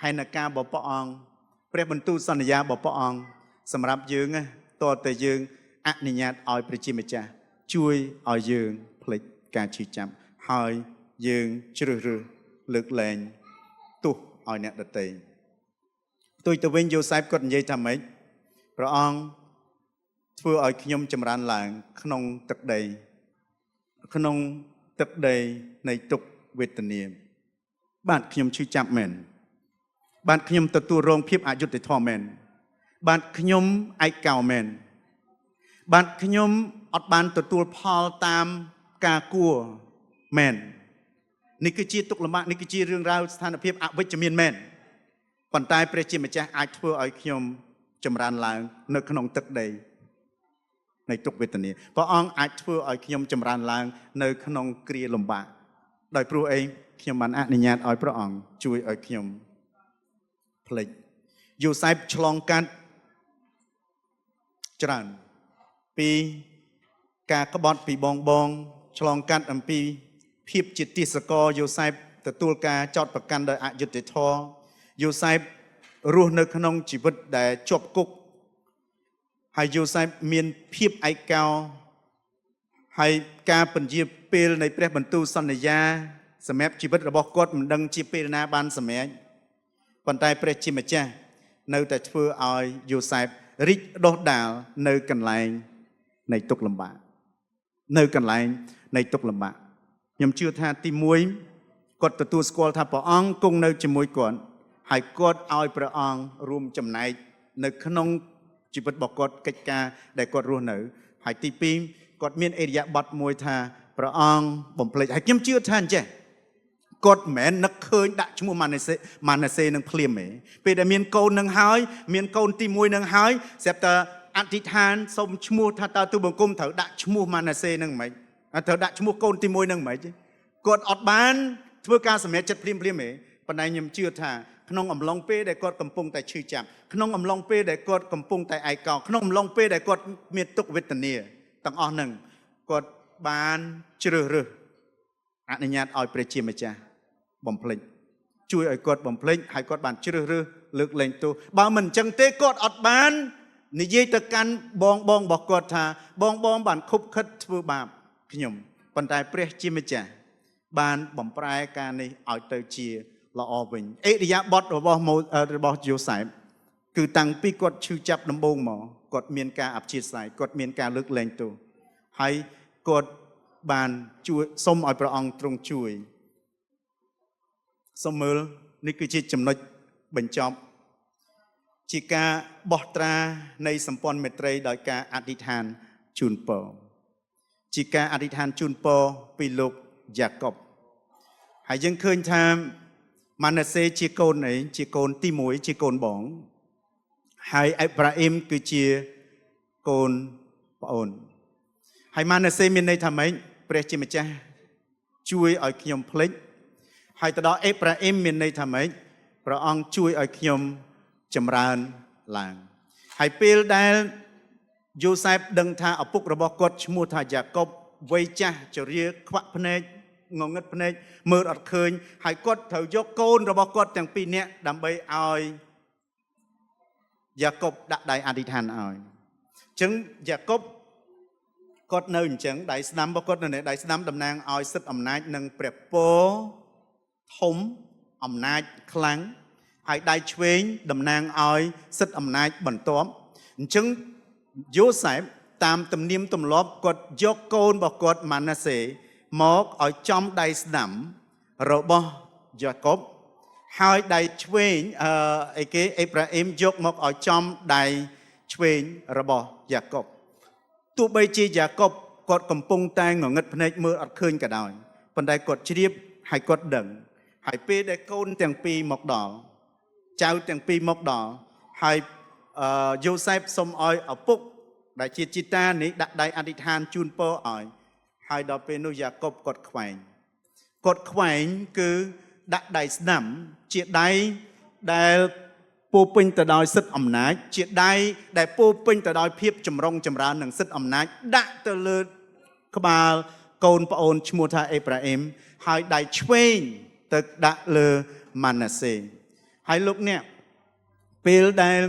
ផែនការរបស់ព្រះអង្គព្រះបន្ទូលសន្យារបស់ព្រះអង្គសម្រាប់យើងតើតើយើងអនុញ្ញាតឲ្យព្រះជាម្ចាស់ជួយឲ្យយើងភ្លេចការឈឺចាប់ហើយយើងជ្រើសរើសលើកលែងទោស ឲ្យអ្នកដទៃផ្ទុយទៅវិញយូសែបគាត់និយាយថាម៉េចព្រះអង្គធ្វើឲ្យខ្ញុំចម្រើនឡើងក្នុងទឹកដីក្នុងទឹកដីនៃទុក្ខវេទនាបាទខ្ញុំឈឺចាប់មែនបាទខ្ញុំទទួលរងភាពអយុត្តិធម៌មែនបាទខ្ញុំឯកោមែនបាទខ្ញុំអត់បានទទួលផលតាមការគួរមែននេះគឺជាទុក្ខលំបាកនេះគឺជារឿងរ៉ាវស្ថានភាពអវិជ្ជមានមែនប៉ុន្តែព្រះជាម្ចាស់អាចធ្វើឲ្យខ្ញុំចម្រើនឡើងនៅក្នុងទឹកដីនៃទុក្ខវេទនាព្រះអង្គអាចធ្វើឲ្យខ្ញុំចម្រើនឡើងនៅក្នុងគ្រាលំបាកដោយព្រោះអីខ្ញុំបានអនុញ្ញាតឲ្យព្រះអង្គជួយឲ្យខ្ញុំភ្លេចយូសែបឆ្លងកាត់ច្រើនពីការក្បត់ពីបងបងឆ្លងកាត់អំពីភាពជាទាសករយូសែបទទួលការចោទប្រកាន់ដោយអយុត្តិធម៌យូសែបរស់នៅក្នុងជីវិតដែលជាប់គុកហើយយូសែបមានភាពឯកោហើយការពន្យាពេលនៃព្រះបន្ទូលសន្យាសម្រាប់ជីវិតរបស់គាត់មិនដឹងជាពេលណាបានសម្រេចប៉ុន្តែព្រះជាម្ចាស់នៅតែធ្វើឲ្យយូសែបរីកដុះដាលនៅកន្លែងនៃទុក្ខលំបាកនៅកន្លែងនៃទុក្ខលំបាកខ្ញុំជឿថាទី1គាត់ទទួលស្គាល់ថាព្រះអង្គគង់នៅជាមួយគាត់ហើយគាត់ឲ្យព្រះអង្គរួមចំណែកនៅក្នុងជីវិតរបស់គាត់កិច្ចការដែលគាត់រស់នៅហើយទី2គាត់មានអរិយាប័ត្រមួយថាព្រះអង្គបំភ្លេចហើយខ្ញុំជឿថាអញ្ចេះគាត់មិនមែននឹកឃើញដាក់ឈ្មោះម៉ាណាសេម៉ាណាសេនឹងភ្លាមទេពេលដែលមានកូននឹងហើយមានកូនទី1នឹងហើយស្រាប់តែអធិដ្ឋានសូមឈ្មោះថាតើទូបង្គំត្រូវដាក់ឈ្មោះម៉ាណាសេនឹងមិនត្រូវដាក់ឈ្មោះកូនទី1នឹងមិនគាត់អត់បានធ្វើការសម្រេចចិត្តភ្លាមភ្លាមទេប៉ុន្តែខ្ញុំជឿថាក្នុងអំឡុងពេលដែលគាត់កំពុងតែឈឺចាប់ក្នុងអំឡុងពេលដែលគាត់កំពុងតែឯកោក្នុងអំឡុងពេលដែលគាត់មានទុក្ខវេទនាទាំងអស់ហ្នឹងគាត់បានជ្រើសរើសអនុញ្ញាតឲ្យព្រះជាម្ចាស់បំភ្លេចជួយឲ្យគាត់បំភ្លេចហើយគាត់បានជ្រើសរើសលើកលែងទោសបើមិនអញ្ចឹងទេគាត់អត់បាននិយាយទៅកាន់បងបងរបស់គាត់ថាបងបងបានខុបខិតធ្វើបាបខ្ញុំប៉ុន្តែព្រះជាម្ចាស់បានបំប្រែការនេះឲ្យទៅជាល្អវិញអិរិយាបថរបស់យូសែបគឺតាំងពីគាត់ឈឺចាប់ដំបូងមកគាត់មានការអព្យាស្រ័យគាត់មានការលើកលែងទោសហើយគាត់បានជួយសូមឲ្យព្រះអង្គទ្រង់ជួយសូមមើលនេះគឺជាចំណុចបញ្ចប់ជាការបោះត្រានៃសម្ព័ន្ធមេត្រីដោយការអធិដ្ឋានជូនពរជាការអធិដ្ឋានជូនពរពីលោកយ៉ាកុបហើយយើងឃើញថាម៉ាណាសេជាកូនអីជាកូនទី1ជាកូនបងហើយអេប្រាអ៊ីមគឺជាកូនប្អូនហើយម៉ាណាសេមានន័យថាម៉េចព្រះជាម្ចាស់ជួយឲ្យខ្ញុំភ្លេចហើយទៅដល់អេប្រាអ៊ីមមានន័យថាម៉េចព្រះអង្គជួយឲ្យខ្ញុំចម្រើនឡើងហើយពេលដែលយូសែបដឹងថាឪពុករបស់គាត់ឈ្មោះថាយ៉ាកុបវ័យចាស់ជរាខ្វាក់ភ្នែកងងឹតភ្នែកមើលអត់ឃើញហើយគាត់ត្រូវយកកូនរបស់គាត់ទាំងពីរនាក់ដើម្បីឲ្យយ៉ាកុបដាក់ដៃអធិដ្ឋានឲ្យអញ្ចឹងយ៉ាកុបគាត់នៅអញ្ចឹងដៃស្ដាំរបស់គាត់នៅនេះដៃស្ដាំតំណាងឲ្យសិទ្ធិអំណាចនិងព្រះពរធំអំណាចខ្លាំងហើយដៃឆ្វេងតំណាងឲ្យសិទ្ធិអំណាចបន្ទាប់អញ្ចឹងយូសែបតាមទំនៀមទម្លាប់គាត់យកកូនរបស់គាត់ម៉ាណាសេមកឲ្យចំដៃស្ដាំរបស់យ៉ាកុបហើយដៃឆ្វេងអីគេអេប្រាអ៊ីមយកមកឲ្យចំដៃឆ្វេងរបស់យ៉ាកុបទោះបីជាយ៉ាកុបគាត់កំពុងតែងងឹតភ្នែកមើលអត់ឃើញក៏ដោយប៉ុន្តែគាត់ជ្រាបហើយគាត់ដឹងហើយពេលដែលកូនទាំងពីរមកដល់ចៅទាំងពីរមកដល់ហើយយូសែបសូមឲ្យឪពុកដែលជាជីតានេះដាក់ដៃអធិដ្ឋានជូនពរឲ្យហើយដល់ពេលនោះយ៉ាកុបគាត់ខ្វែងគាត់ខ្វែងគឺដាក់ដៃស្ដាំជាដៃដែលពោពេញទៅដោយសិទ្ធិអំណាចជាដៃដែលពោពេញទៅដោយភាពចម្រុងចម្រើននិងសិទ្ធិអំណាចដាក់ទៅលើក្បាលកូនប្អូនឈ្មោះថាអេប្រាអ៊ីមហើយដៃឆ្វេងទៅដាក់លើម៉ាណាសេហើយលោកអ្នកពេលដែល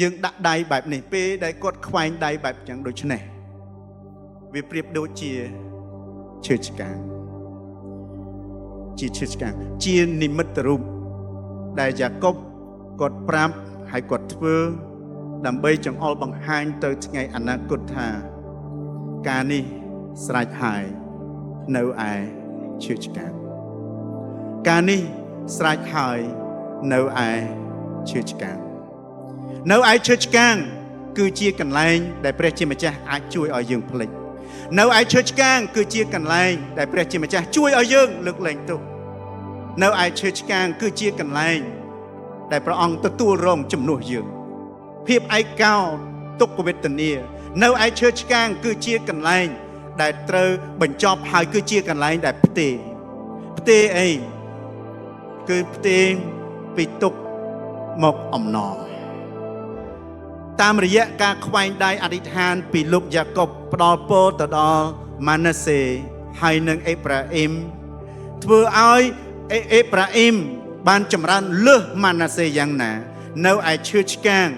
យើងដាក់ដៃបែបនេះពេលដែលគាត់ខ្វែងដៃបែបចឹងដូចនេះវាប្រៀបដូចជាឈើឆ្កាងជាឈើឆ្កាងជានិមិត្តរូប ដែលយ៉ាកុបគាត់ប្រាប់ហើយគាត់ធ្វើដើម្បីចង្អុលបង្ហាញទៅថ្ងៃអនាគតថាការនេះស្រេចហើយនៅឯឈើឆ្កាងការនេះស្រេចហើយនៅឯឈើឆ្កាងនៅឯឈើឆ្កាងគឺជាកន្លែងដែលព្រះជាម្ចាស់អាចជួយឲ្យយើងភ្លេចនៅឯឈើឆ្កាងគឺជាកន្លែងដែលព្រះជាម្ចាស់ជួយឲ្យយើងលើកលែងទោសនៅឯឈើឆ្កាងគឺជាកន្លែងដែលព្រះអង្គទទួលរងជំនួសយើងភាពឯកោទុក្ខវេទនានៅឯឈើឆ្កាងគឺជាកន្លែងដែលត្រូវបញ្ចប់ហើយគឺជាកន្លែងដែលផ្ទេផ្ទេអីគឺផ្ទេពីទុក្ខមកអំណរតាមរយៈការខ្វែងដៃអធិដ្ឋានពីលោកយ៉ាកុបផ្ដល់ពរទៅដល់ម៉ាណាសេហើយនិងអេប្រាអ៊ីមធ្វើឲ្យអេប្រាអ៊ីមបានចម្រើនលើសម៉ាណាសេយ៉ាងណានៅឯឈើឆ្កាង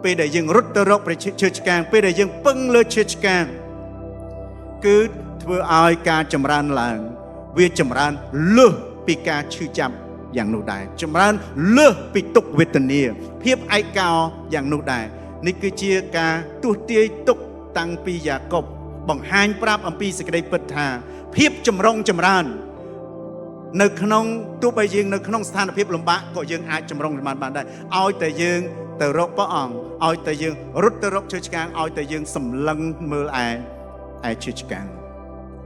ពេលដែលយើងរត់ទៅរកព្រះឈើឆ្កាងពេលដែលយើងពឹងលើឈើឆ្កាងគឺធ្វើឲ្យការចម្រើនឡើងវាចម្រើនលើសពីការឈឺចាប់យ៉ាងនោះដែរចម្រើនលើសពីទុក្ខវេទនាភាពឯកោយ៉ាងនោះដែរនេះគឺជាការទស្សន៍ទាយទុក្ខតាំងពីយ៉ាកុបបង្ហាញប្រាប់អំពីសេចក្តីពិតថាភាពចម្រុងចម្រើននៅក្នុងទោះបីយើងនៅក្នុងស្ថានភាពលំបាកក៏យើងអាចចម្រុងចម្រើនបានដែរឲ្យតែយើងទៅរកព្រះអង្គឲ្យតែយើងរត់ទៅរកឈើឆ្កាងឲ្យតែយើងសម្លឹងមើលឯឈើឆ្កាង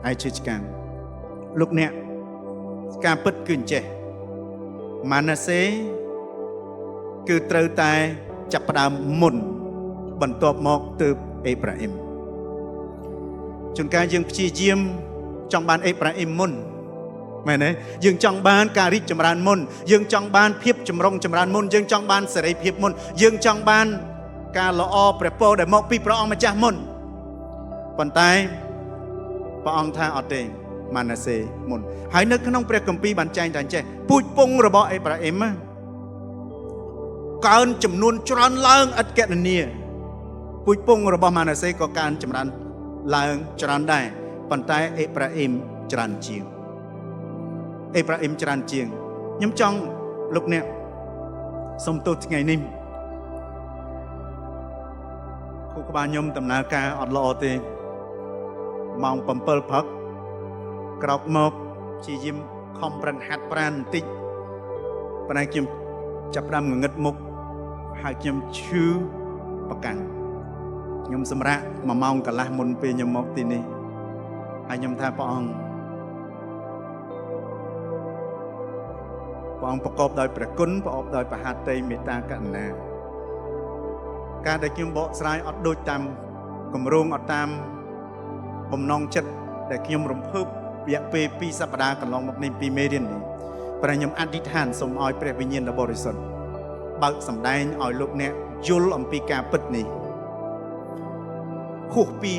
ឯឈើឆ្កាងលោកអ្នកការពិតគឺអញ្ចេះម៉ាណាសេគឺត្រូវតែចាប់ផ្ដើមមុនបន្ទាប់មកទើបអេប្រាអ៊ីមជួនកាលយើងព្យាយាមចង់បានអេប្រាអ៊ីមមុនមែនទេយើងចង់បានការរីកចម្រើនមុនយើងចង់បានភាពចម្រុងចម្រើនមុនយើងចង់បានសេរីភាពមុនយើងចង់បានការល្អព្រះពរដែលមកពីព្រះអង្គម្ចាស់មុនប៉ុន្តែព្រះអង្គថាអត់ទេម៉ាណាសេមុនហើយនៅក្នុងព្រះគម្ពីរបានចែងថាអញ្ចេះពូជពងរបស់អេប្រាអ៊ីមកើនចំនួនច្រើនឡើងឥតគណនាពូជពងរបស់ម៉ាណាសេក៏កើនចម្រើនឡើងច្រើនដែរប៉ុន្តែអេប្រាអ៊ីមច្រើនជាងអេប្រាអ៊ីមច្រើនជាងខ្ញុំចង់លោកអ្នកសូមទោសថ្ងៃនេះខួរក្បាលខ្ញុំដំណើរការអត់ល្អទេម៉ោង7ព្រឹកក្រោកមកព្យាយាមខំប្រឹងហាត់ប្រាណបន្តិចប៉ុន្តែខ្ញុំចាប់ផ្ដើមងងឹតមុខហើយខ្ញុំឈឺប្រកាំងខ្ញុំសម្រាក1ម៉ោងកន្លះមុនពេលខ្ញុំមកទីនេះហើយខ្ញុំថាព្រះអង្គព្រះអង្គប្រកបដោយព្រះគុណប្រកបដោយប្រហាតីមេត្តាករុណាការដែលខ្ញុំបកស្រាយអត់ដូចតាមគម្រោងអត់តាមបំណងចិត្តដែលខ្ញុំរំភើបរយៈពេល2សប្តាហ៍កន្លងមកនេះពីមេរៀននេះព្រះខ្ញុំអធិដ្ឋានសូមឲ្យព្រះវិញ្ញាណដ៏បរិសុទ្ធបើកសម្ដែងឲ្យលោកអ្នកយល់អំពីការពិតនេះហួសពី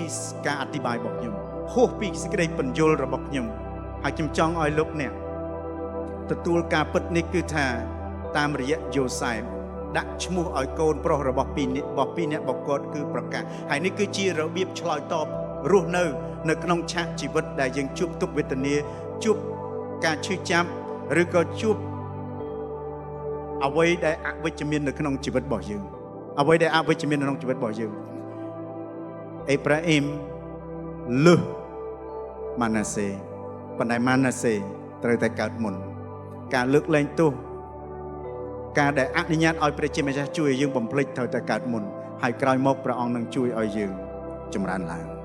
ការអធិប្បាយរបស់ខ្ញុំហួសពីសេចក្តីពន្យល់របស់ខ្ញុំហើយខ្ញុំចង់ឲ្យលោកអ្នកទទួលការពិតនេះគឺថាតាមរយៈយូសែបដាក់ឈ្មោះឲ្យកូនប្រុសរបស់ពីរនាក់របស់ពីរនាក់របស់គាត់គឺប្រកាសហើយនេះគឺជារបៀបឆ្លើយតបរស់នៅក្នុងឆាកជីវិតដែលយើងជួបទុក្ខវេទនាជួបការឈឺចាប់ឬក៏ជួបអ្វីដែលអវិជ្ជមាននៅក្នុងជីវិតរបស់យើងអ្វីដែលអវិជ្ជមាននៅក្នុងជីវិតរបស់យើងអេប្រាអ៊ីមលើសម៉ាណាសេប៉ុន្តែម៉ាណាសេត្រូវតែកើតមុនការលើកលែងទោសការដែលអនុញ្ញាតឲ្យព្រះជាម្ចាស់ជួយឲ្យយើងបំភ្លេចត្រូវតែកើតមុនហើយក្រោយមកព្រះអង្គនឹងជួយឲ្យយើងចម្រើនឡើង